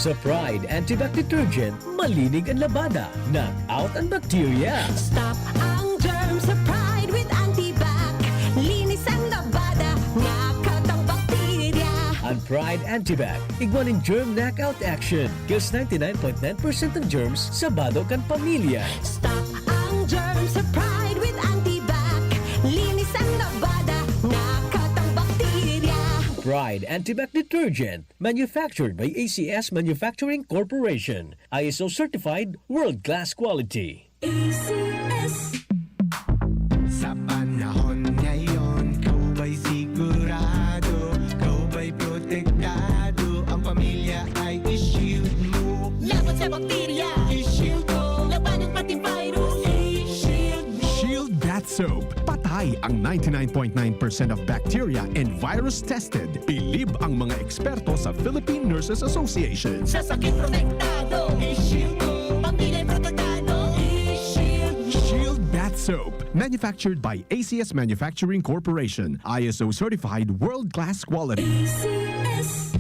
Sa Pride Antibac Detergent, malinig ang labada, knock out ang bakterya. Stop ang germs sa Pride with Antibac. Linis ang labada, knock out ang bakterya. Ang Pride Antibac, igwa nin germ knockout action. Kills ninety-nine point nine percent ng germs sa bado kan pamilya. Stop ang germs sa Pride with Antibac. Linis ang labada, knock out ang bakterya. Pride Antibac Detergent. Manufactured by A C S Manufacturing Corporation. I S O certified, world-class quality. A C S. Sa panahon ngayon, ikaw ba'y sigurado? Ikaw ba'y protektado? Ang pamilya ay i-shield mo. Laban sa bakterya, i-shield ko. Labanan pati virus, i-shield mo. Shield Bath Soap. Patay Ang ninety-nine point nine percent of bacteria and virus tested. Bilib ang mga eksperto sa Philippine Nurses Association. Sa sakit protektado, i-shield ko. Pamilya protektado, i-shield. Shield Bath Soap. Manufactured by A C S Manufacturing Corporation. I S O certified, world-class quality. A C S.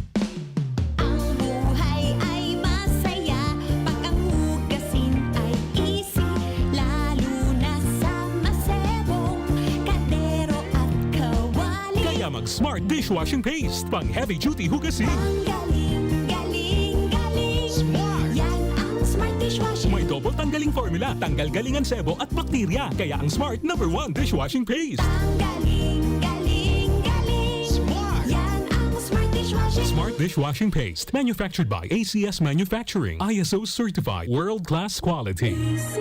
Ang buhay ay masaya pag ang hugasin ay easy, lalo na sa masebong kaldero at kawali. Kaya mag Smart Dishwashing Paste, pang heavy duty hugasin. Ang galing, galing, galing. Smart. Yan ang Smart Dishwashing. May double tanggaling formula, tanggal galing ang sebo at bakterya. Kaya ang Smart number one dishwashing paste. Ang galing, galing, galing. Smart. Yan ang Smart Dishwashing. Smart Dishwashing Paste, manufactured by A C S Manufacturing, I S O certified, world-class quality. A C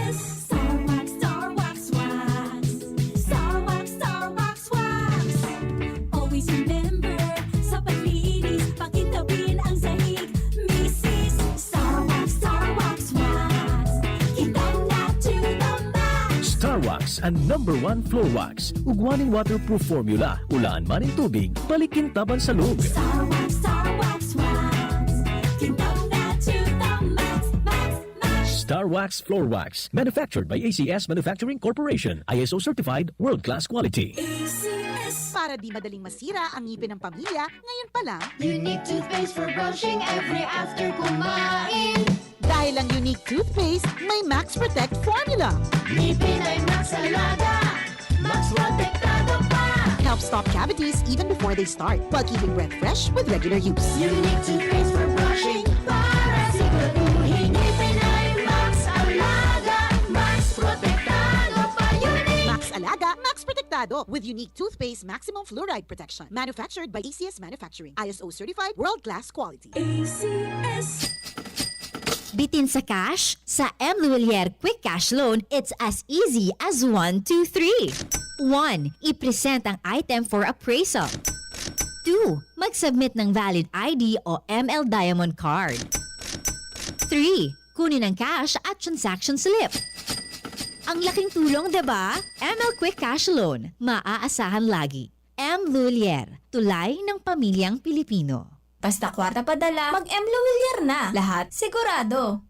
S. Star Wax, Star Wax, Wax. Star Wax, Star Wax, Wax. Always remember, sa paglinis, pakintabin ang sahig. Misis, Star Wax, Star Wax, Wax. Kintab na to the max. Star Wax, ang number one floor wax. Ugwa nin waterproof formula, ulaan man nin tubig, balik kintab an salog. Star Wax, Star Wax, Wax. Kintab na to the max, max, max. Star Wax Floor Wax, manufactured by A C S Manufacturing Corporation, I S O certified, world-class quality. A C S. Para di madaling masira ang ngipin ng pamilya, ngayon pa lang, Unique toothpaste for brushing every after kumain. Dahil ang Unique toothpaste may Max Protect formula. Ngipin ay Max Alaga, Max Protektado pa. Helps stop cavities even before they start, while keeping breath fresh with regular use. Unique toothpaste for brushing para siguraduhin ngipin ay Max Alaga, Max Protektado pa. Unique. Max Alaga, Max Protektado with Unique Toothpaste Maximum Fluoride Protection. Manufactured by A C S Manufacturing. I S O certified, world-class quality. A C S. Bitin sa cash? Sa M Luwilier Quick Cash Loan, it's as easy as one, two, three. One, i-present ang item for appraisal. Two, mag-submit ng valid I D o M L Diamond Card. Three, kunin ang cash at transaction slip. Ang laking tulong, di ba? M L Quick Cash Loan, maaasahan lagi. M Luwilier, tulay ng pamilyang Pilipino. Basta kwarta padala, mag-M Luwilier na. Lahat sigurado.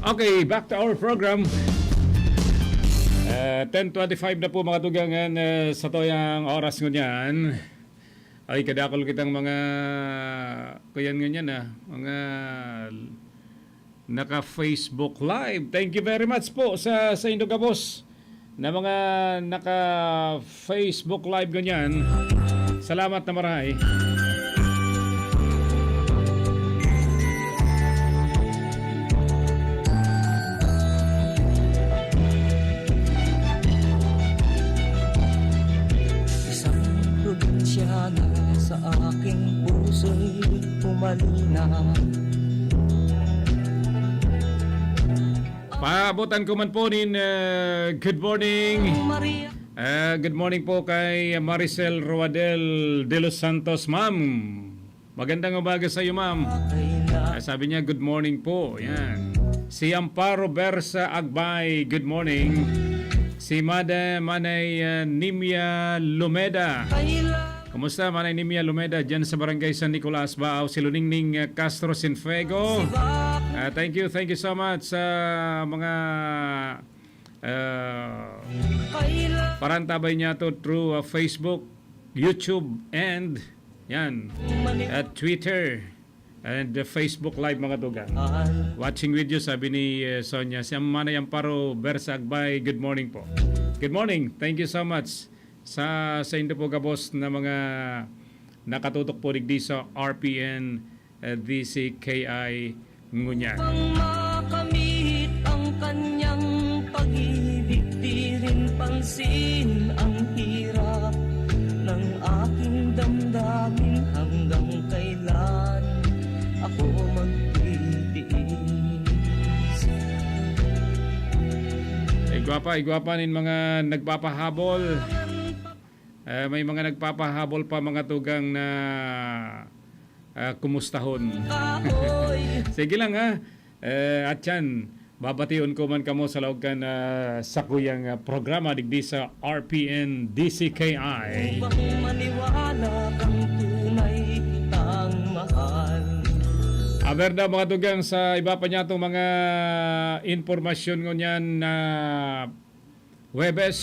Okay, back to our program. Uh, ten twenty-five na po, mga tugang, uh, sa toyang oras ngunyan. Ay, kadakol kitang mga, kuyan ngunyan, ah, mga naka-Facebook Live. Thank you very much po sa, sa indo gabos na mga naka-Facebook Live ngunyan. Salamat na maray. Isang probinsyana sa aking puso'y humalina. Paabutan ko man po nin, eh, good morning. Eh, good morning po kay Maricel Roadel de los Santos, ma'am. Magandang umaga sa iyo, ma'am. Ah, sabi niya, "Good morning po." Yan. Si Amparo Bersa Agbay, "Good morning." Si Mada-, Manay, ah, Nimia Lumeda. Kumusta, Manay Nimia Lumeda, dyan sa Barangay San Nicolas, Baao? Si Luningning, ah, Castro Sinfego. Ah, thank you, thank you so much sa mga, ah, parantabay niya to through, ah, Facebook, YouTube, and yan, at Twitter, and, uh, Facebook Live, mga tugang. Watching with you, sabi ni, uh, Sonia. Si Manay Amparo Bersa Agbay, good morning po. Good morning. Thank you so much sa, sa indo po gabos na mga nakatutok po digdi sa R P N, uh, D C K I ngunyan. Upang makamit ang kanyang pag-ibig, di rin pansin ang hirap ng aking damdamin. Hanggang kailan ako magtitiis? Ay, gwapa, ay, gwapa nin mga nagpapahabol. Ah, may mga nagpapahabol pa, mga tugang, na, ah, kumustahon. Sige lang, ha. Eh, at yan, babation ko man kamo sa laog kan, ah, sakuyang, ah, programa digdi sa R P N D C K I. Upang maniwala kang tunay kitang mahal. Aber daw, mga tugang, sa iba pa niyatong mga impormasyon ngunyan na Huwebes.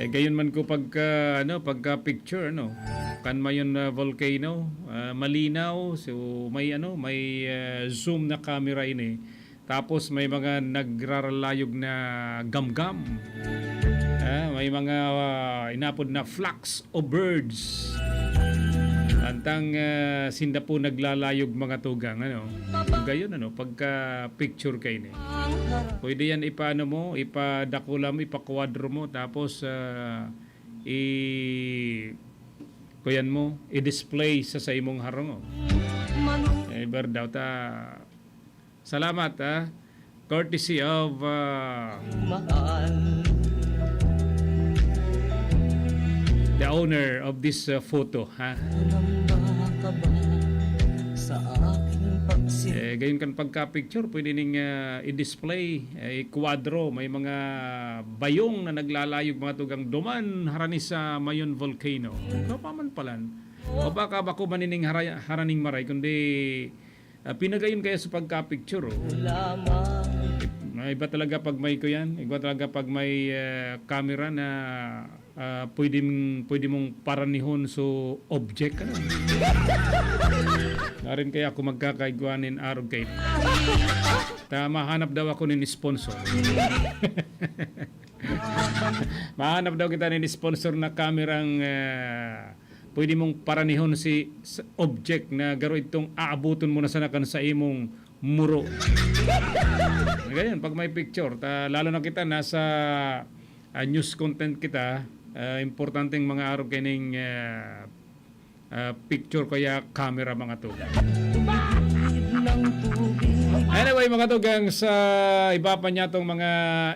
Eh, gayon man ko pagka, ano, pagka picture, ano, kan Mayon, ah, volcano, ah, malinaw. So, may, ano, may, ah, zoom na camera ini. Tapos may mga nagralayog na gamgam. Ah, may mga, ah, inapod na flocks of birds. Antang, ah, sinda po naglalayog, mga tugang, ano. Gayon, ano, pagka picture kaini. Pwede yan ipaano mo, ipadakula mo, ipakwadro mo, tapos, ah, i-, kuyan mo, i-display sa, sa imong harong, oh. Eh, ber daw ta. Salamat, ah. Courtesy of, ah, the owner of this, ah, photo, ha? Sa aking pagsi- Eh, gayon kan pagka-picture, pwede ning, ah, i-display, eh, i-kwadro. May mga bayong na naglalayog, mga tugang, duman harani sa Mayon Volcano. Tropa man palan. O baka bako manining haray-, haraning maray, kundi, ah, pinagayon kaya sa pagka-picture, oh. May iba talaga pag may kuyan, iba talaga pag may, ah, camera na ah, pwede mong, pwede mong paranihon so object, ano? Ngarin kaya ako magkakaigwa nin arog kay ta mahanap daw ako nin sponsor. Mahanap daw kita nin sponsor na kamerang, ah, pwede mong paranihon si, sa object na garo itong aabuton mo na sana kan sa imong muro. Ganyan, pag may picture, ta, lalo na kita nasa ah, news content kita, ah, importanteng mga arog kaining, ah, ah, picture kaya camera, mga tugang. Anyway, mga tugang, sa iba pa niyatong mga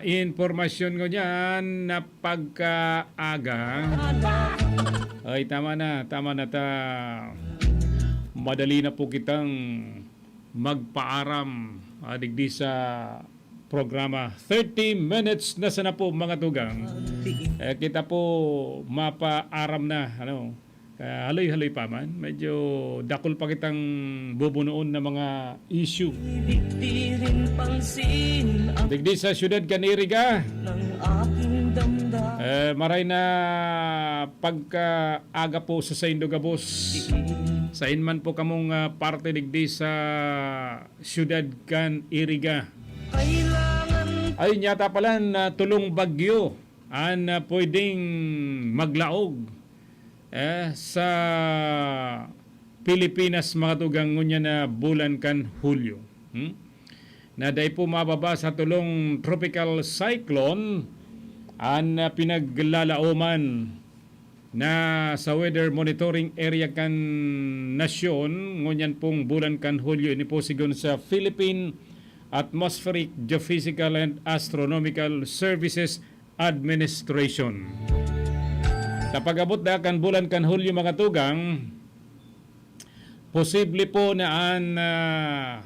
impormasyon ngunyan na pagkaaga. Ay, tama na, tama na ta. Madali na po kitang magpaaram, ah, digdi sa programa. Thirty minutes na sana po, mga tugang. Eh, kita po mapaaram na, ano, ah, haloy-haloy pa man. Medyo dakul pa kitang bubunoon na mga issue. Digdi sa siyudad kan Iriga. Eh, maray na pagkaaga po sa saindo gabos. Sain man po kamong, ah, parte digdi sa siyudad kan Iriga. Ayun yata pala na tulong bagyo an, ah, pwedeng maglaog, eh, sa Pilipinas, mga tugang, ngunyan na bulan kan Hulyo. Hmm? Na dai po mababa sa tulong tropical cyclone an, ah, pinaglalaoman na sa weather monitoring area kan nasyon, ngunyan pong bulan kan Hulyo, ini po sigon sa Philippine Atmospheric Geophysical and Astronomical Services Administration. Sa pag-abot da kan bulan kan Hulyo, mga tugang, posible po na an, ah,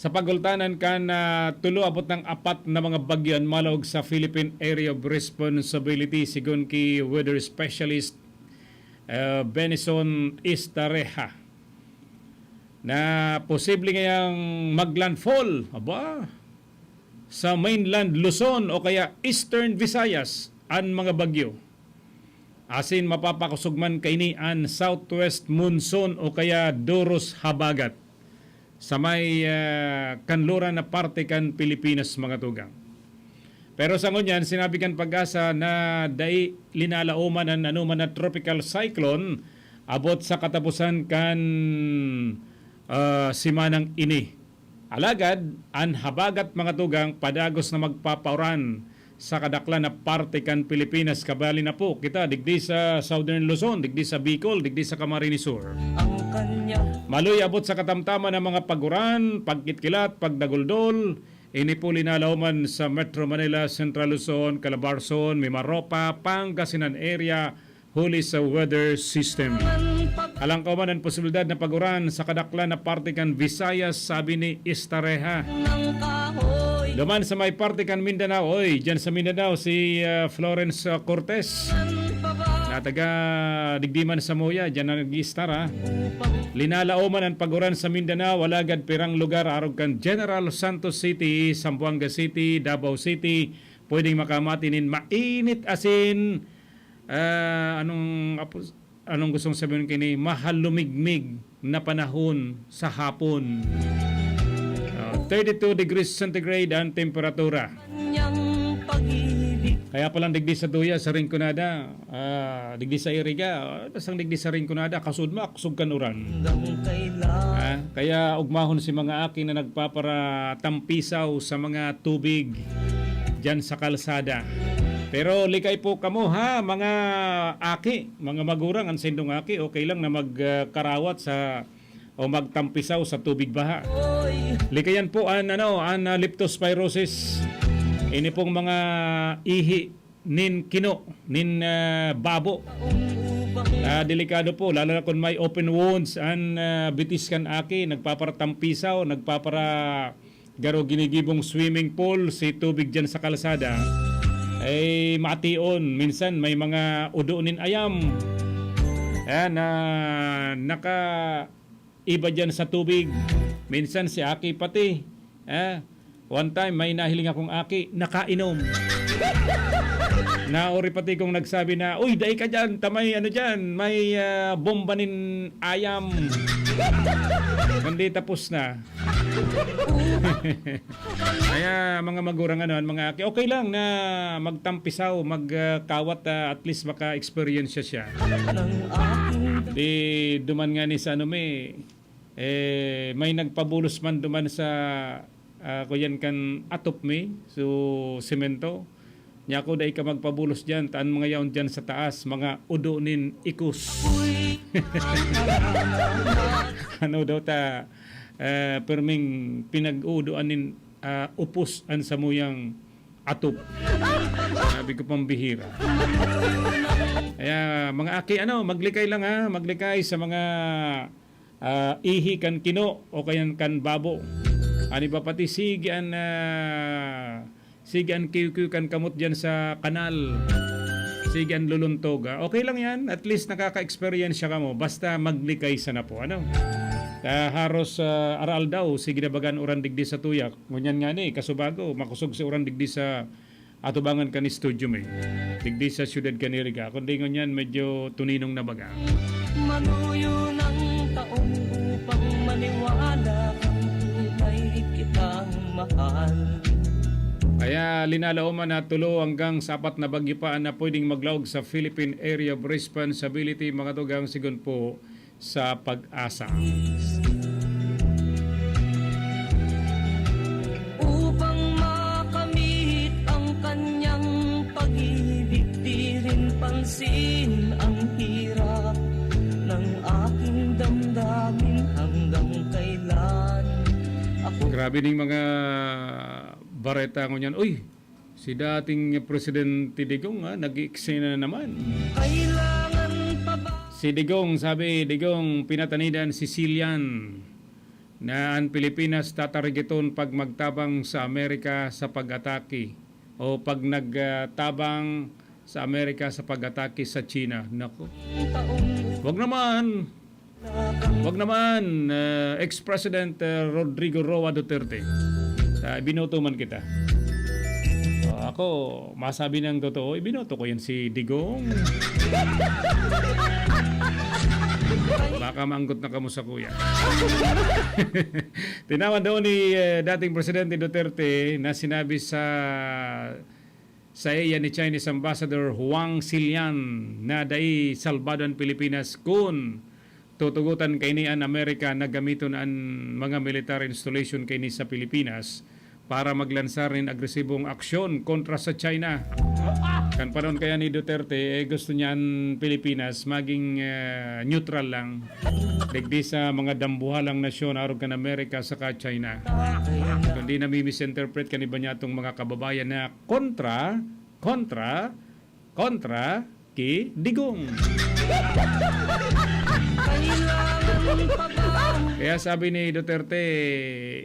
sa pagultanan kan, ah, tulo abot ng apat na mga bagyo an malaog sa Philippine Area of Responsibility, sigon ki weather specialist, ah, Benison Estareja, na posible ngayang maglandfall, aba, sa mainland Luzon o kaya Eastern Visayas an mga bagyo. Asin mapapakosog man kaini an southwest monsoon o kaya doros habagat sa may, ah, kanluran na parte kan Pilipinas, mga tugang. Pero sa ngunyan, sinabi kan PAGASA na dai linalaoman an anoman na tropical cyclone abot sa kataposan kan, ah, semanang ini. Alagad, an habagat, mga tugang, padagos na magpapauran sa kadaklan na parte kan Pilipinas, kabali na po kita digdi sa Southern Luzon, digdi sa Bicol, digdi sa Camarines Sur. Ang kanya Maloy abot sa katamtaman ang mga paguran, pagkitkilat, pagdaguldol, Ini po linalaoman sa Metro Manila, Central Luzon, Calabarzon, Mimaropa, Pangasinan area, huli sa weather system. Alang ka man ang posibilidad na paguran sa kadaklan na parte kan Visayas, sabi ni Istareha. Duman sa may parte kan Mindanao, oy, dyan sa Mindanao, si, ah, Florence, ah, Cortez, na taga digdi man sa Moya, dyan na nag-iistar, ha. Linalaoman ang paguran sa Mindanao, alagad pirang lugar arog kan General Santos City, Zamboanga City, Davao City, pwedeng makamati nin mainit asin, ah, anong apos-, anong gustong sabihin kini? Mahalumigmig na panahon sa hapon. Ah, thirty-two degrees centigrade ang temperatura. Kaya palang digdi sa Duya, sa Rinconada, ah, digdi sa Iriga, ah, bastang digdi sa Rinconada, kasud mo, aksog kan uran. Ah, kaya ugmahon si mga aki na nagpaparatampisaw sa mga tubig dyan sa kalsada. Pero likay po kamo, ha, mga aki, mga magurang, ang sindong aki, okay lang na mag, ah, karawat sa o magtampisaw sa tubig baha. Likayan po an, ano, an, ah, leptospirosis. Ini pong mga ihi nin kino, nin, ah, babo. Ah, delikado po, lalo na kung may open wounds an, ah, bitis kan aki, nagpaparatampisaw, nagpapara garo ginigibong swimming pool si tubig dyan sa kalsada. Ay, mation, minsan may mga udo nin ayam. Ayan, na naka- iba dyan sa tubig. Minsan si aki pati, ah, one time may nahiling akong aki, nakainom. Naori pati kong nagsabi na, "Uy, dai ka dyan, ta may ano dyan, may, ah, bomba nin ayam." Kundi tapos na. Kaya mga magurang ano, ang mga aki, okay lang na magtampisaw, mag, ah, kawat, ah, at least maka-experience siya. Di duman nga ni sa ano mi, eh, may nagpabulos man duman sa, ah, kuyan kan atop mi, so, semento. Nya ako, "Dai ka magpabulos diyan, ta an mga yaon diyan sa taas, mga udo nin ikos." Ano daw ta, ah, perming pinag-uudoan nin, ah, upos an samuyang atop. Sabi ko, "Pambihira." Kaya, mga aki, ano, maglikay lang, ha, maglikay sa mga ah, ihi kan kino o kaya kan babo. An iba pati sige an, ah, sige an kiwkiw kan kamot diyan sa kanal. Sige an luluntog, ah. Okay lang yan. At least nakaka-experience siya kamo. Basta maglikay sana po, ano? Ah, haros, ah, aral daw, sige na bagan uran digdi sa tuya. Ngunyan nga ni, kasubago, makosog si uran digdi sa atubangan kan studio mi, digdi sa siyudad kan Iriga. Kundi ngunyan, medyo tuninong na baga. Manuyo ng taong upang maniwala kang tunay kitang mahal. Kaya linalaoman na tulo hanggang sa apat na bagyo pa na pwedeng maglaog sa Philippine Area of Responsibility, mga tugang, sigon po sa PAGASA. Upang makamit ang kanyang pag-ibig, di rin pansin ang hirap ng aking damdamin. Hanggang kailan ako Grabe ning mga bareta ngunyan. Uy, si dating Presidente Digong, ah, nag-eksena na naman. Kailangan pa ba? Si Digong, sabi, Digong, pinatanidan si Sicilian na an Pilipinas tatargeton pag magtabang sa Amerika sa pag-atake o pag nagtabang sa Amerika sa pag-atake sa China. Nako. Wag naman. Wag naman, ah, ex-President, ah, Rodrigo Roa Duterte. Ah, binoto man kita. Ah, ako, masabi ng totoo, ibinoto ko yan si Digong. Baka maanggot na kamo sa kuya. Tinawan daw ni, eh, dating Presidente Duterte na sinabi sa sa iya ni Chinese Ambassador Huang Xilian na dai salbado an Pilipinas kun tutugotan kaini an Amerika na gamiton an mga military installation kaini sa Pilipinas para maglansar nin agresibong aksyon kontra sa China. Kan panahon kaya ni Duterte, eh, gusto niya an Pilipinas maging, eh, neutral lang digdi sa mga dambuhalang nasyon arog kan Amerika saka China. Kundi nami-misinterpret kan iba niyatong mga kababayan na kontra, kontra, kontra ki Digong. Kaya sabi ni Duterte,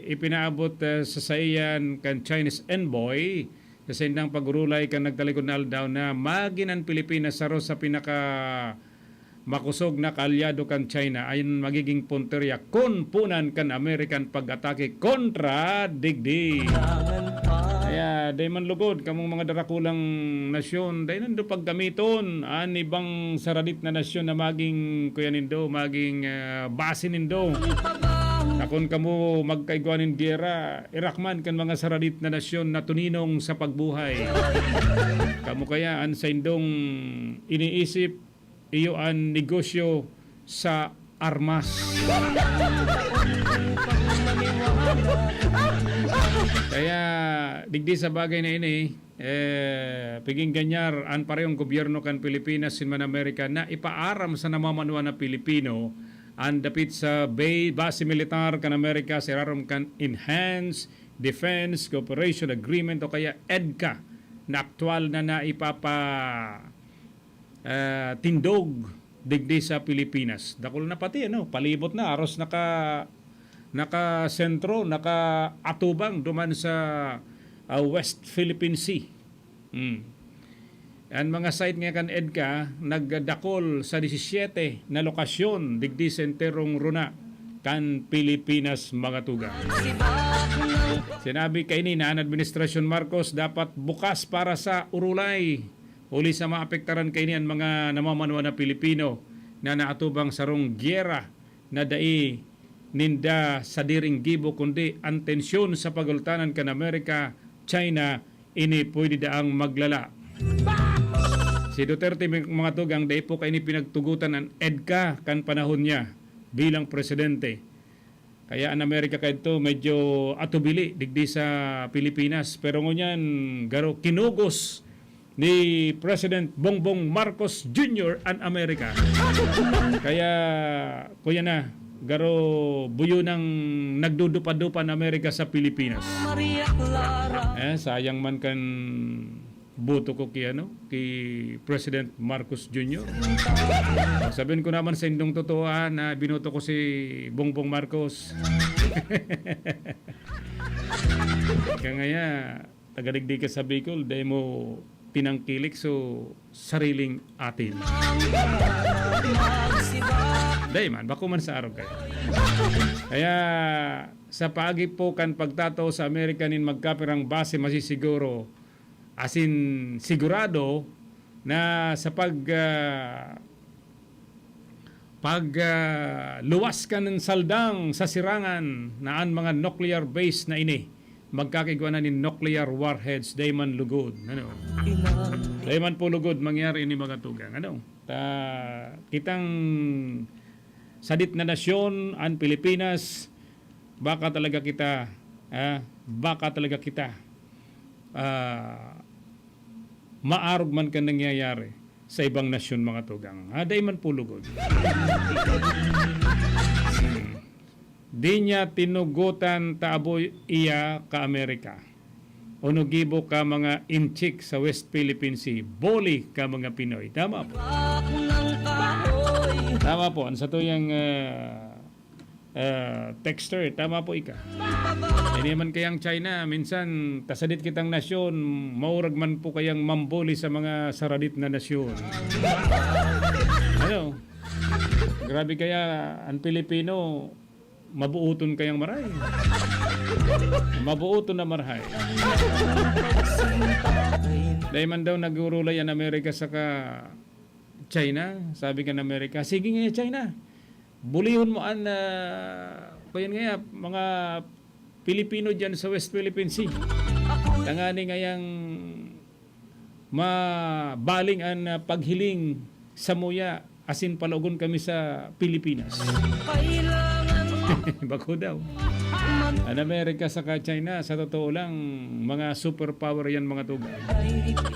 ipinaabot, eh, sa saiyan kan Chinese envoy sa saindang pag-orolay kan nagtalikod na aldaw na magin an Pilipinas saro sa pinaka makosog na kaalyado kan China, ayon magiging punterya kun punan kan Amerika an pag-atake kontra digdi. Kaya, dai man lugod, kamong mga darakulang nasyon, dai nindo paggamiton an ibang saradit na nasyon na maging, kuya nindo, maging, ah, base nindo. Takon kamo magkaigwa nin giyera, irakman kan mga saradit na nasyon na tuninong sa pagbuhay. Kamo kaya an saindong iniisip, iyo an negosyo sa armas. Kaya, digdi sa bagay na ini, eh, piging ganyar an parehong gobyerno kan Pilipinas sin man Amerika na ipaaram sa namamanwa na Pilipino an dapit sa bay, base militar kan Amerika sa irarom kan Enhanced Defense Cooperation Agreement o kaya EDCA na aktual na naipapa, ah, tindog digdi sa Pilipinas. Dakul na pati, ano, palibot na, aros naka-, nakasentro, nakaatubang duman sa, ah, West Philippine Sea. Hmm. An mga site nga kan EDCA nagdakol sa disisiete na lokasyon digdi sa enterong runa kan Pilipinas, mga tugang. Sinabi kaini na an Administrasyon Marcos dapat bukas para sa orolay, huli sa maapektaran kaini an mga namamanwa na Pilipino na naatubang sarong giyera na dai ninda sadiring gibo kundi an tensyon sa pagultanan kan Amerika, China, ini pwede daang maglala. Si Duterte, mga tugang, dai po kaini pinagtugotan an EDCA kan panahon niya bilang presidente. Kaya an Amerika kaidto medyo atubili digdi sa Pilipinas. Pero ngunyan, garo kinugos ni President Bongbong Marcos Junior an Amerika. Kaya, kuya na, garo buyo nang nagdudupa-dupa an Amerika sa Pilipinas. Eh, sayang man kan boto ko ki, ano, ki President Marcos Junior. Sabihin ko naman sa indong totoo, ah, na binoto ko si Bongbong Marcos. Kaya ngaya, taga digdi ka sa Bicol, dai mo tinangkilik so sariling atin. Dai man, bako man sa arog kayo. Kaya, sa paagi po kan pagtatao sa Amerika nin magkapirang base masisiguro, asin sigurado na sa pag, ah, pag, ah, luwas kan saldang sa sirangan na an mga nuclear base na ini magkakigwa na nin nuclear warheads, dai man lugod, ano? Dai man po lugod mangyari ini, mga tugang, ano? Ta, kitang sadit na nasyon, an Pilipinas, baka talaga kita, ah, baka talaga kita, ah, maarog man kan nangyayari sa ibang nasyon, mga tugang. Ah, dai man po lugod. Hmm. Di niya tinugotan ta abo iya ka Amerika. Uno gibo ka mga inchik sa West Philippine Sea. Boli ka mga Pinoy. Tama po. Tama po. Ang sa tuyang, ah, ah, texter, tama po ika. Ini man kayang China, minsan tasadit kitang nasyon, maurag man po kayang mamboli sa mga saradit na nasyon. Ano? Grabe kaya ang Pilipino, mabuoton kayang maray. Mabuoton na marahay. Dahil man daw nag-urulay ang Amerika saka China, sabi kan Amerika, "Sige nga, China, bulihon mo an, ah, kuyan nga, mga Pilipino dyan sa West Philippine Sea. Tangani ngayang mabaling an, ah, paghiling samuya asin palaogon kami sa Pilipinas." Bako daw. An Amerika saka China, sa totoo lang, mga superpower yan, mga tugang.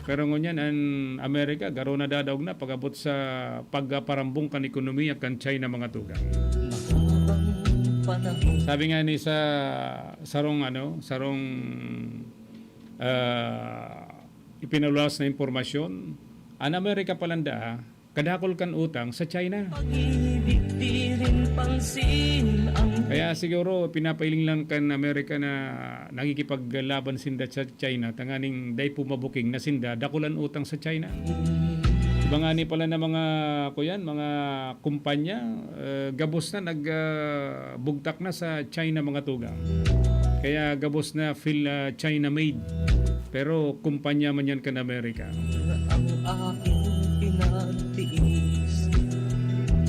Pero ngunyan, an Amerika, garo nadadaog na pag-abot sa pagparambong kan ekonomiya kan China, mga tugang. Sabi nga ni sa sarong, ano, sarong, ah, ipinaluwas na impormasyon, an Amerika palanda, kadakol kan utang sa China. Pag-ibig di rin pansin ang Kaya siguro pinapailing lang kan Amerika na nakikipaglaban sinda sa China, tanganing dai po mabuking na sinda dakulan utang sa China. Iba nga ni pala na mga, kuyan, mga kumpanya, eh, gabos na nag, ah, bugtak na sa China, mga tugang. Kaya gabos na feel, ah, China made. Pero kumpanya man yan kan Amerika. Ang aking pinagtiis.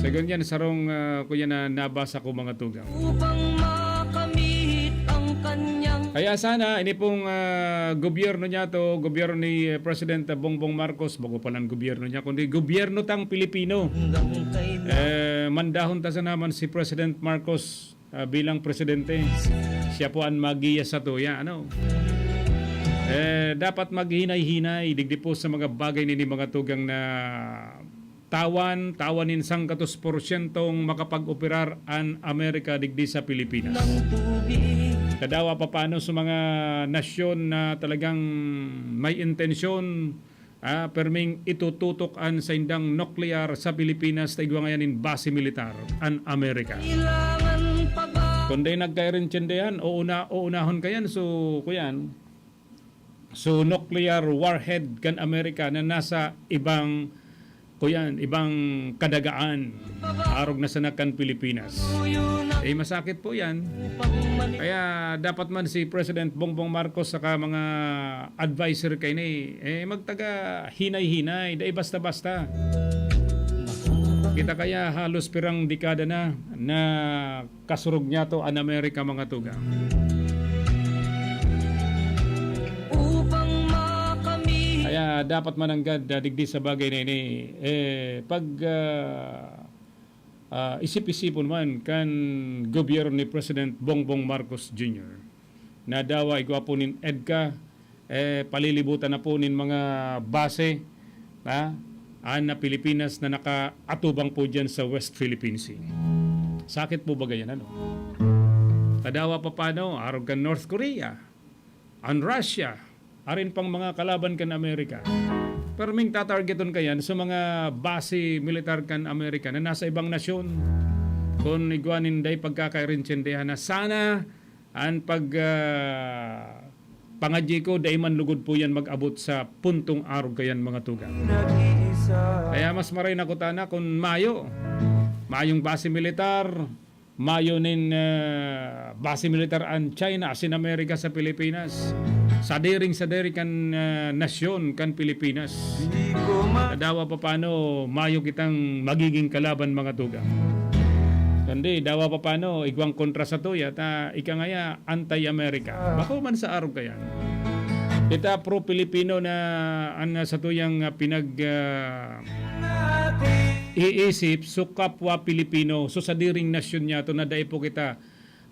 Sa ganyan, sarong, ah, kuya na nabasa ko, mga tugang. Upang makamit ang kanyang Kaya sana, ini pong, ah, gobyerno niya to, gobyerno ni, eh, President Bongbong Marcos, bago pa lang gobyerno niya, kundi gobyerno tang Pilipino. Hanggang kailan? Eh, mandahon ta sa naman si President Marcos, ah, bilang presidente. Siya po an magiya sa tuya, ano? Eh, dapat maghinay-hinay digdi po sa mga bagay nini, mga tugang, na tawan, tawan nin sangkatos porsyentong makapag-operar an Amerika digdi sa Pilipinas. Kadawa pa paano sa mga nasyon na talagang may intensyon, ah, perming itututok an saindang nuklear sa Pilipinas ta igwa ngayan nin base militar an Amerika. Kailangan pa ba? Kung di nagkaintindihan, uuna-, uunahon kayan, so, kuyan, so, nuclear warhead kan Amerika na nasa ibang, kuyan, ibang kadagaan, arog na sana kan Pilipinas. Eh, masakit po yan. Kaya dapat man si President Bongbong Marcos saka mga adviser kaini, eh, magtaga hinay-hinay, dai basta-basta. Kita kaya halos pirang dekada na, na kasurog niya to an Amerika, mga tugang. Upang makamit Kaya dapat mananggad, ah, digdi sa bagay na ini, eh, pag, ah, ah, isip-isipon man kan gobyerno ni President Bongbong Marcos Junior na dawa igwa po nin EDCA, eh, palilibutan na po nin mga base, ha, an na Pilipinas na nakaatubang po diyan sa West Philippine Sea. Sakit po ba ganyan, ano? Kadawa pa paano, arog kan North Korea, an Russia, arin pang mga kalaban kan Amerika. Pero ming tatargeton kayan sa mga base militar kan Amerika na nasa ibang nasyon. Kung igwa nin dai pagkakaintindihan na sana an pag, ah, pangadyi ko, dai man lugod po yan mag-abot sa puntong arog kayan, mga tugang. Kaya mas maray na kutana kun mayo. Mayong base militar, mayo nin, ah, base militar an China asin Amerika sa Pilipinas. Sadiring-sadiri kan, ah, nasyon kan Pilipinas. Kadawa pa paano mayo kitang magiging kalaban, mga tugang. Kundi dawa pa paano igwang kontra sa tuya ta ika ngaya anti-Amerika. Bako man sa arog kayan. Kita pro-Pilipino na an sa tuyang, ah, pinag, ah, iisip, so kapwa Pilipino, so sadiring nasyon niya to na dai po kita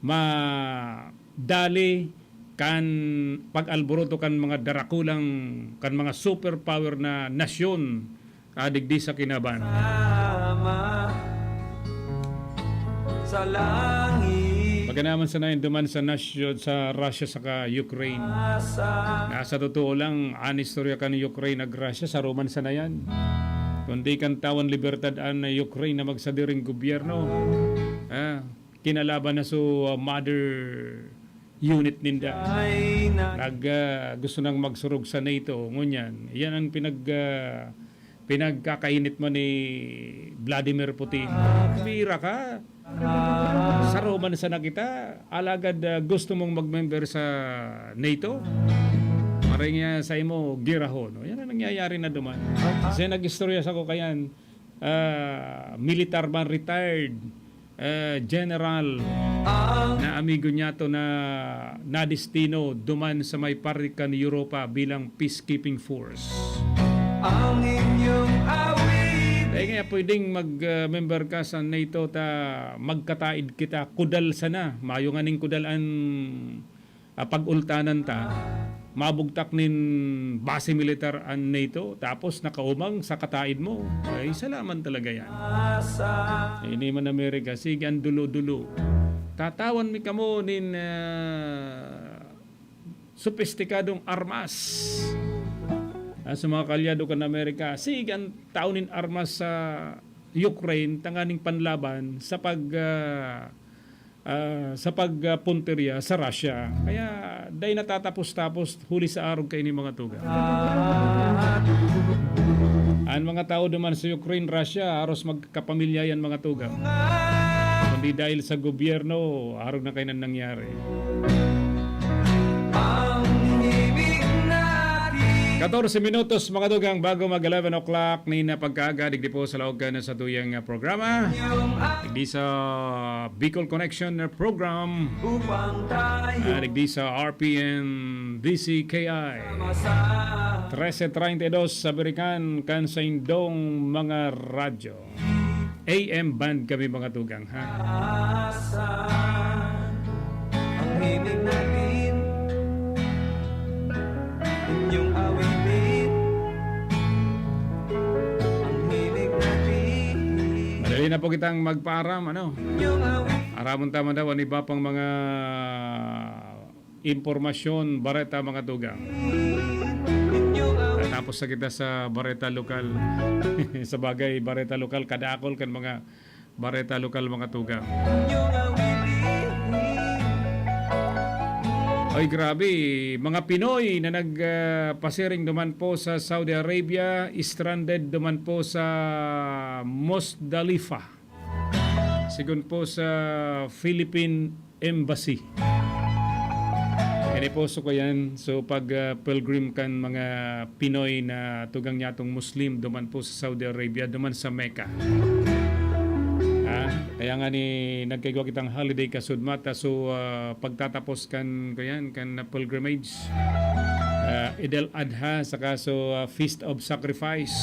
madali kan pag-alboroto kan mga darakulang, kan mga superpower na nasyon, ah, digdi sa kinaban. Sa langit. Pagkanaman sana yun duman sa nasyon, sa Russia saka Ukraine. Na sa totoo lang, an istorya kan Ukraine ag Russia, sa Roman sana yan. Kundi kan tawan libertad an Ukraine na magsadiring gobyerno. Ah, kinalaban na so, ah, mother unit ninda. Nag, ah, gusto nang magsurog sa NATO. Ngunyan, yan ang pinag, ah, pinagkakainit mo ni Vladimir Putin. Bira ka. Sa Roman sana kita, alagad, ah, gusto mong mag-member sa NATO? Maray nga sa imo, girahon. O, yan ang nangyayari na duman. Kasi nag-istorya sa ko kayan, ah, militar man, retired, ah, general na amigo niya to na nadestino duman sa may parik kan Europa bilang peacekeeping force. Ang inyong awit. Kaya pwedeng mag, ah, member ka sa NATO ta magkataid kita. Kudal sana. Mayo nganing kudal an, ah, pag-ultanan ta. Mabugtak nin base militar an NATO, tapos nakaumang sa kataid mo. Ay, salaman talaga yan. Ini man Amerika, sige, ang dulo-dulo. Tatawan mi kamo nin, ah, sopistikadong armas. Ah, sa mga kaalyado kan Amerika, sige, ang tao nin armas sa Ukraine, tanganing panlaban sa pag, ah, ah, sa pag, ah, puntirya sa Russia. Kaya, dai natatapos-tapos huli sa arog kaini mga tugang. An mga tao duman sa Ukraine, Russia, haros magkapamilya yan mga tugang. Kundi dahil sa gobyerno, arog na kayo na nangyari. Ang himig natin. Katorse minutos, mga tugang, bago mag eleven o'clock ni na pagkaaga, digdi po sa laog ka na sa tuyang, ah, programa. Digdi sa Bicol Connection na program. Upang tayo Ah, digdi sa R P N D C K I. Trese treinta y dos sa Birikan, kan sa indong mga radyo. A M band kami, mga tugang, ha? Ang himig natin, inyong awitin. Ang himig natin, Madali na po kitang magpaaram, ano? Inyong awitin. Aramon tama daw, ang iba pang mga impormasyon, bareta, mga tugang. Tapos sa kita sa bareta lokal. Sa bagay, bareta lokal, kadakol kan mga bareta lokal, mga tugang. Ay, grabe. Mga Pinoy na nag, ah, pasiring duman po sa Saudi Arabia, stranded duman po sa Musdalifa. Sigon po sa Philippine Embassy. Ini po, so, kayan, so, pag, ah, pilgrim kan mga Pinoy na tugang niya atong Muslim, duman po sa Saudi Arabia, duman sa Mecca. Ah, kaya nga ni, nagkaigwa kitang holiday kasudmata, so, ah, pagtatapos kan, kayan, kan pilgrimage, ah, Eid al-Adha, saka, so, ah, Feast of Sacrifice.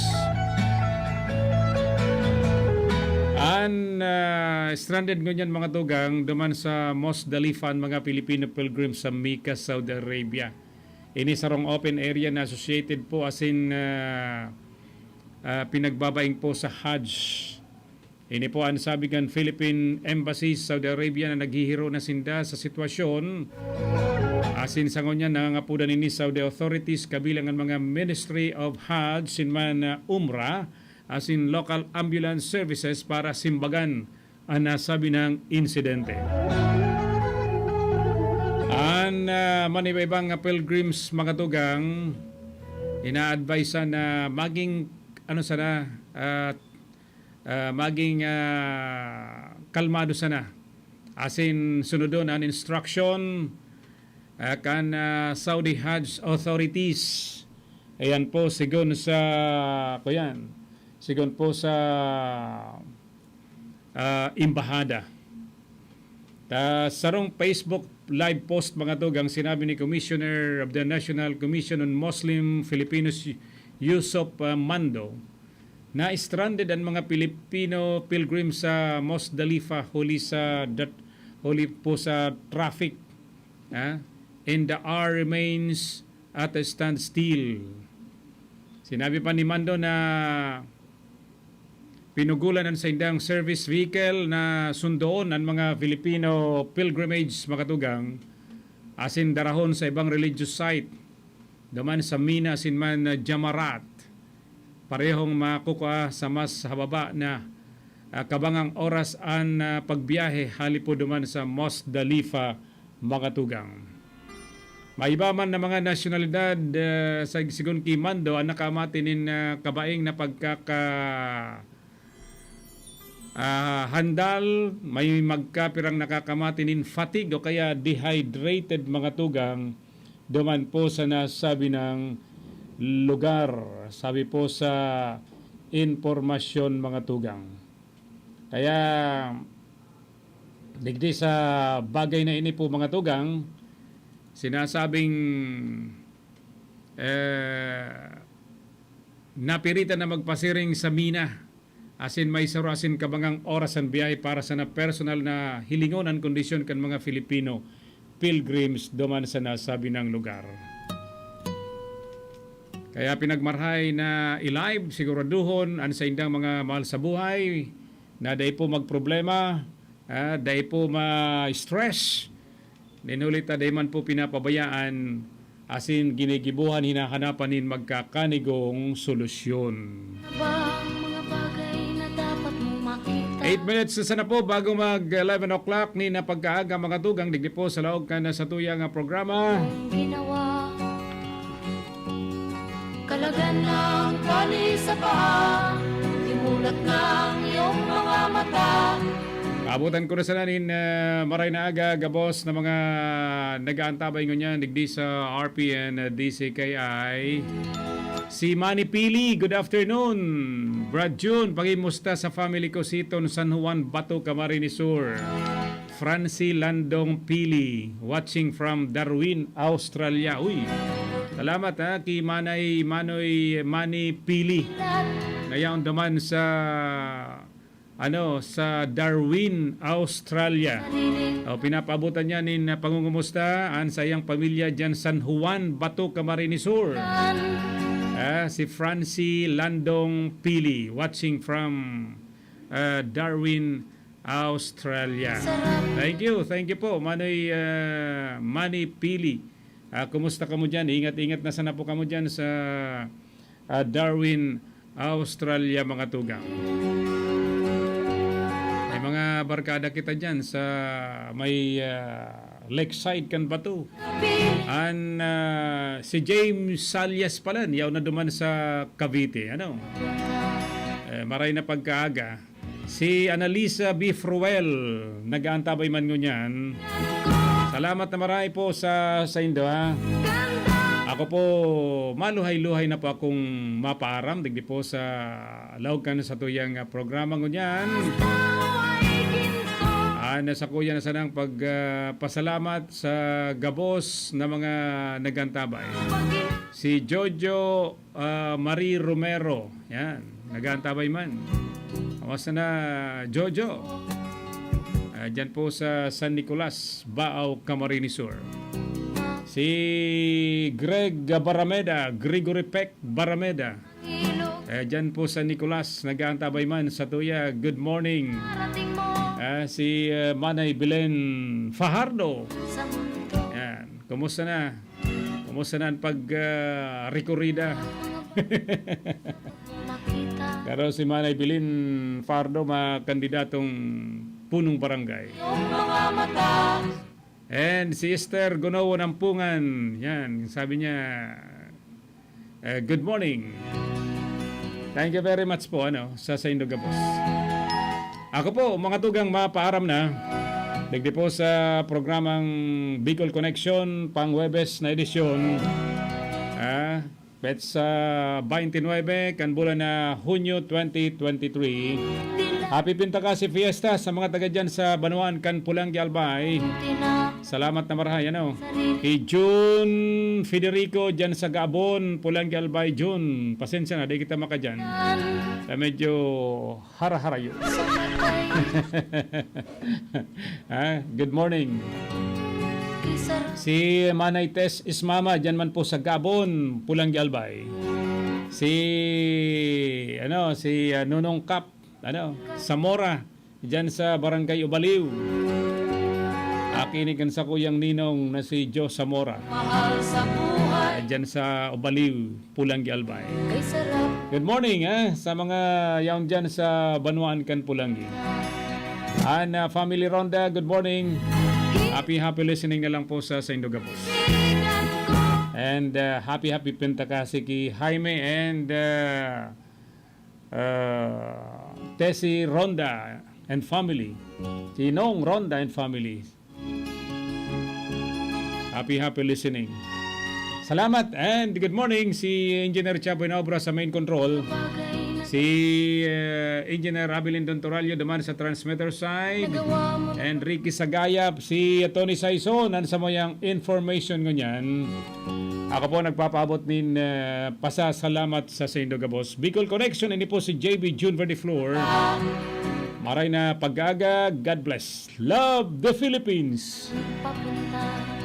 An, ah, stranded ngunyan, mga tugang, duman sa Musdalifa an mga Filipino pilgrims sa Mecca, Saudi Arabia. Ini sarong open area na associated po asin, ah, ah, pinagbabaing po sa Hajj. Ini po an sabi kan Philippine Embassy sa Saudi Arabia na naghihiro na sinda sa sitwasyon. Asin sa ngunyan, nangangapodan ini Saudi authorities kabilang an mga Ministry of Hajj sin man, ah, Umrah, asin local ambulance services para simbagan an nasabi nang insidente. An, ah, maniba-ibang nga pilgrims, mga tugang, ina-advise na maging, ano sana, ah, ah, maging, ah, kalmado sana. Asin sunodon an instruction, ah, kan, ah, Saudi Hajj authorities. Ayan po, sigon sa, kuyan, sigon po sa, ah, embahada. Ta, sarong Facebook live post, mga tugang, sinabi ni Commissioner of the National Commission on Muslim Filipinos, Yusuf, ah, Mando, na stranded an mga Pilipino pilgrim sa Musdalifa huli sa dat-, huli po sa traffic, ah, and the hour remains at a standstill. Sinabi pa ni Mando na pinugulan an saindang service vehicle na sundoon an mga Filipino pilgrimage, mga tugang, asin darahon sa ibang religious site, duman sa Mina asin man Jamarat. Parehong makukua sa mas hababa na, ah, kabangang oras an, ah, pagbiyahe hali po duman sa Musdalifa, mga tugang. May iba man na mga nasyonalidad, ah, sa sigon ki Mando, an nakamati nin, ah, kabaing na pagkaka-, ah, handal, may magkapirang nakakamati nin fatigue o kaya dehydrated, mga tugang, duman po sa nasabi ng lugar, sabi po sa impormasyon, mga tugang. Kaya, digdi sa bagay na ini po, mga tugang, sinasabing, eh, napiritan na magpasiring sa Mina asin may saro asin kabangang oras an biyahe para sana personal na hilingon an kondisyon kan mga Filipino pilgrims duman sa nasabing lugar. Kaya pinagmarahay na i-live, siguraduhon an saindang mga mahal sa buhay na dai po magproblema, ah, dai po ma-stress. Nin huli ta dai man po pinapabayaan asin ginigibohan, hinahanapan nin magkakanigong solusyon. Ba ang mga bagay na dapat mong makita? Eight minutes na sana po bago mag eleven o'clock nin pagkaaga, mga tugang, digdi po sa laog kan satuyang programa. Ang ginawa. Kalagan ng tali sa paa, imulat ng iyong mga mata. Abutan ko na sana nin, ah, maray na aga, gabos na mga nag-aantabay ngunyan digdi sa R P N, ah, D C K I. Si Manny Pili, good afternoon. Brad Jun, pakimusta sa family ko, Siton, San Juan, Bato, Camarines Sur. Francie Landong Pili, watching from Darwin, Australia. Uy, salamat, ha, ki Manay, Manoy, Manny Pili. Ngayon duman sa, ano, sa Darwin, Australia. O, pinapaabutan niya nin, ah, pangungumusta an sa iyang pamilya diyan, San Juan, Bato, Camarines Sur. Ah, si Francie Landong Pili, watching from, ah, Darwin, Australia. Sarap. Thank you, thank you po, Manoy, ah, Manny Pili. Ah, kumusta kamo diyan? Ingat-ingat na sana po kamo diyan sa, ah, Darwin, Australia, mga tugang. May mga barkada kita diyan sa may, ah, lakeside kan Bato. An, ah, si James Salias pala, yaw na duman sa Cavite, ano? Eh, maray na pagkaaga. Si Annalisa B. Fruel, nag-aantabay man ngunyan. Salamat na maray po sa, sa indo, ha. Ako po, maluhay-luhay na po akong mapaaram, digdi po sa laog kan satuyang, ah, programa ngunyan. Ah, nasa kuya na sanang pag, ah, pasalamat sa gabos na mga nag-aantabay. Si Jojo, ah, Marie Romero, yan, nag-aantabay man. Kamusta na, Jojo? Ah, dyan po sa San Nicolas, Baao, Camarines Sur. Si Greg Barameda, Gregory Peck Barameda. Eh, dyan po sa Nicolas, nag-aantabay man sa tuya. Good morning. Ah, si, eh, Manay Belen Fajardo. Yan. Kumusta na? Kumusta na ang pag, ah, rekorida? Pero si Manay Belen Fajardo, makandidatong punong barangay. And si Esther Gonowo Nampungan, yan, sabi niya, eh, "Good morning." Thank you very much po, ano, sa saindo gabos. Ako po, mga tugang, mapaaram na. Digdi po sa programang Bicol Connection, pang Huwebes na edisyon. Ah, petsa twenty-nine kan bulan na Hunyo twenty twenty-three. Happy Pintakasi Fiesta sa mga taga dyan sa banwaan kan Pulanggi, Albay. Salamat na marahay, ano? Kay Jun Federico dyan sa Gabon, Pulanggi, Albay, Jun. Pasensya na, di kita makadyan. Kaya medyo hara-harayo. Ah, good morning. Si Manay Tess Ismama, dyan man po sa Gabon, Pulanggi, Albay. Si, ano, si, ah, Nonong Kap, ano, Zamora, dyan sa Barangay Ubaliw. Aki ni kan sakuyang ninong na si Joe Zamora. Mahal sa buhay. Ah, dyan sa Ubaliw, Pulanggi, Albay. Kay sarap. Good morning, ah, sa mga yaon dyan sa banwaan kan Pulanggi. And, ah, Family Ronda, good morning. Happy, happy listening na lang po sa, sa indo gabos. And, ah, happy, happy Pintakasi ki Jaime and, ah, ah, Tessie Ronda and family. Si Nong Ronda and family. Happy, happy listening. Salamat and good morning. Si Engineer Chabo Inaobra sa main control. Si, eh, Engineer Abilin Don Torallo duman sa transmitter side. And Ricky Sagayap, si Tony Saison, an samuyang information ngunyan. Ako po nagpapaabot nin, eh, pasasalamat sa saindo gabos. Bicol Connection, ini po si J B June Verdiflor. Maray na pag-aga, God bless. Love the Philippines! Papunta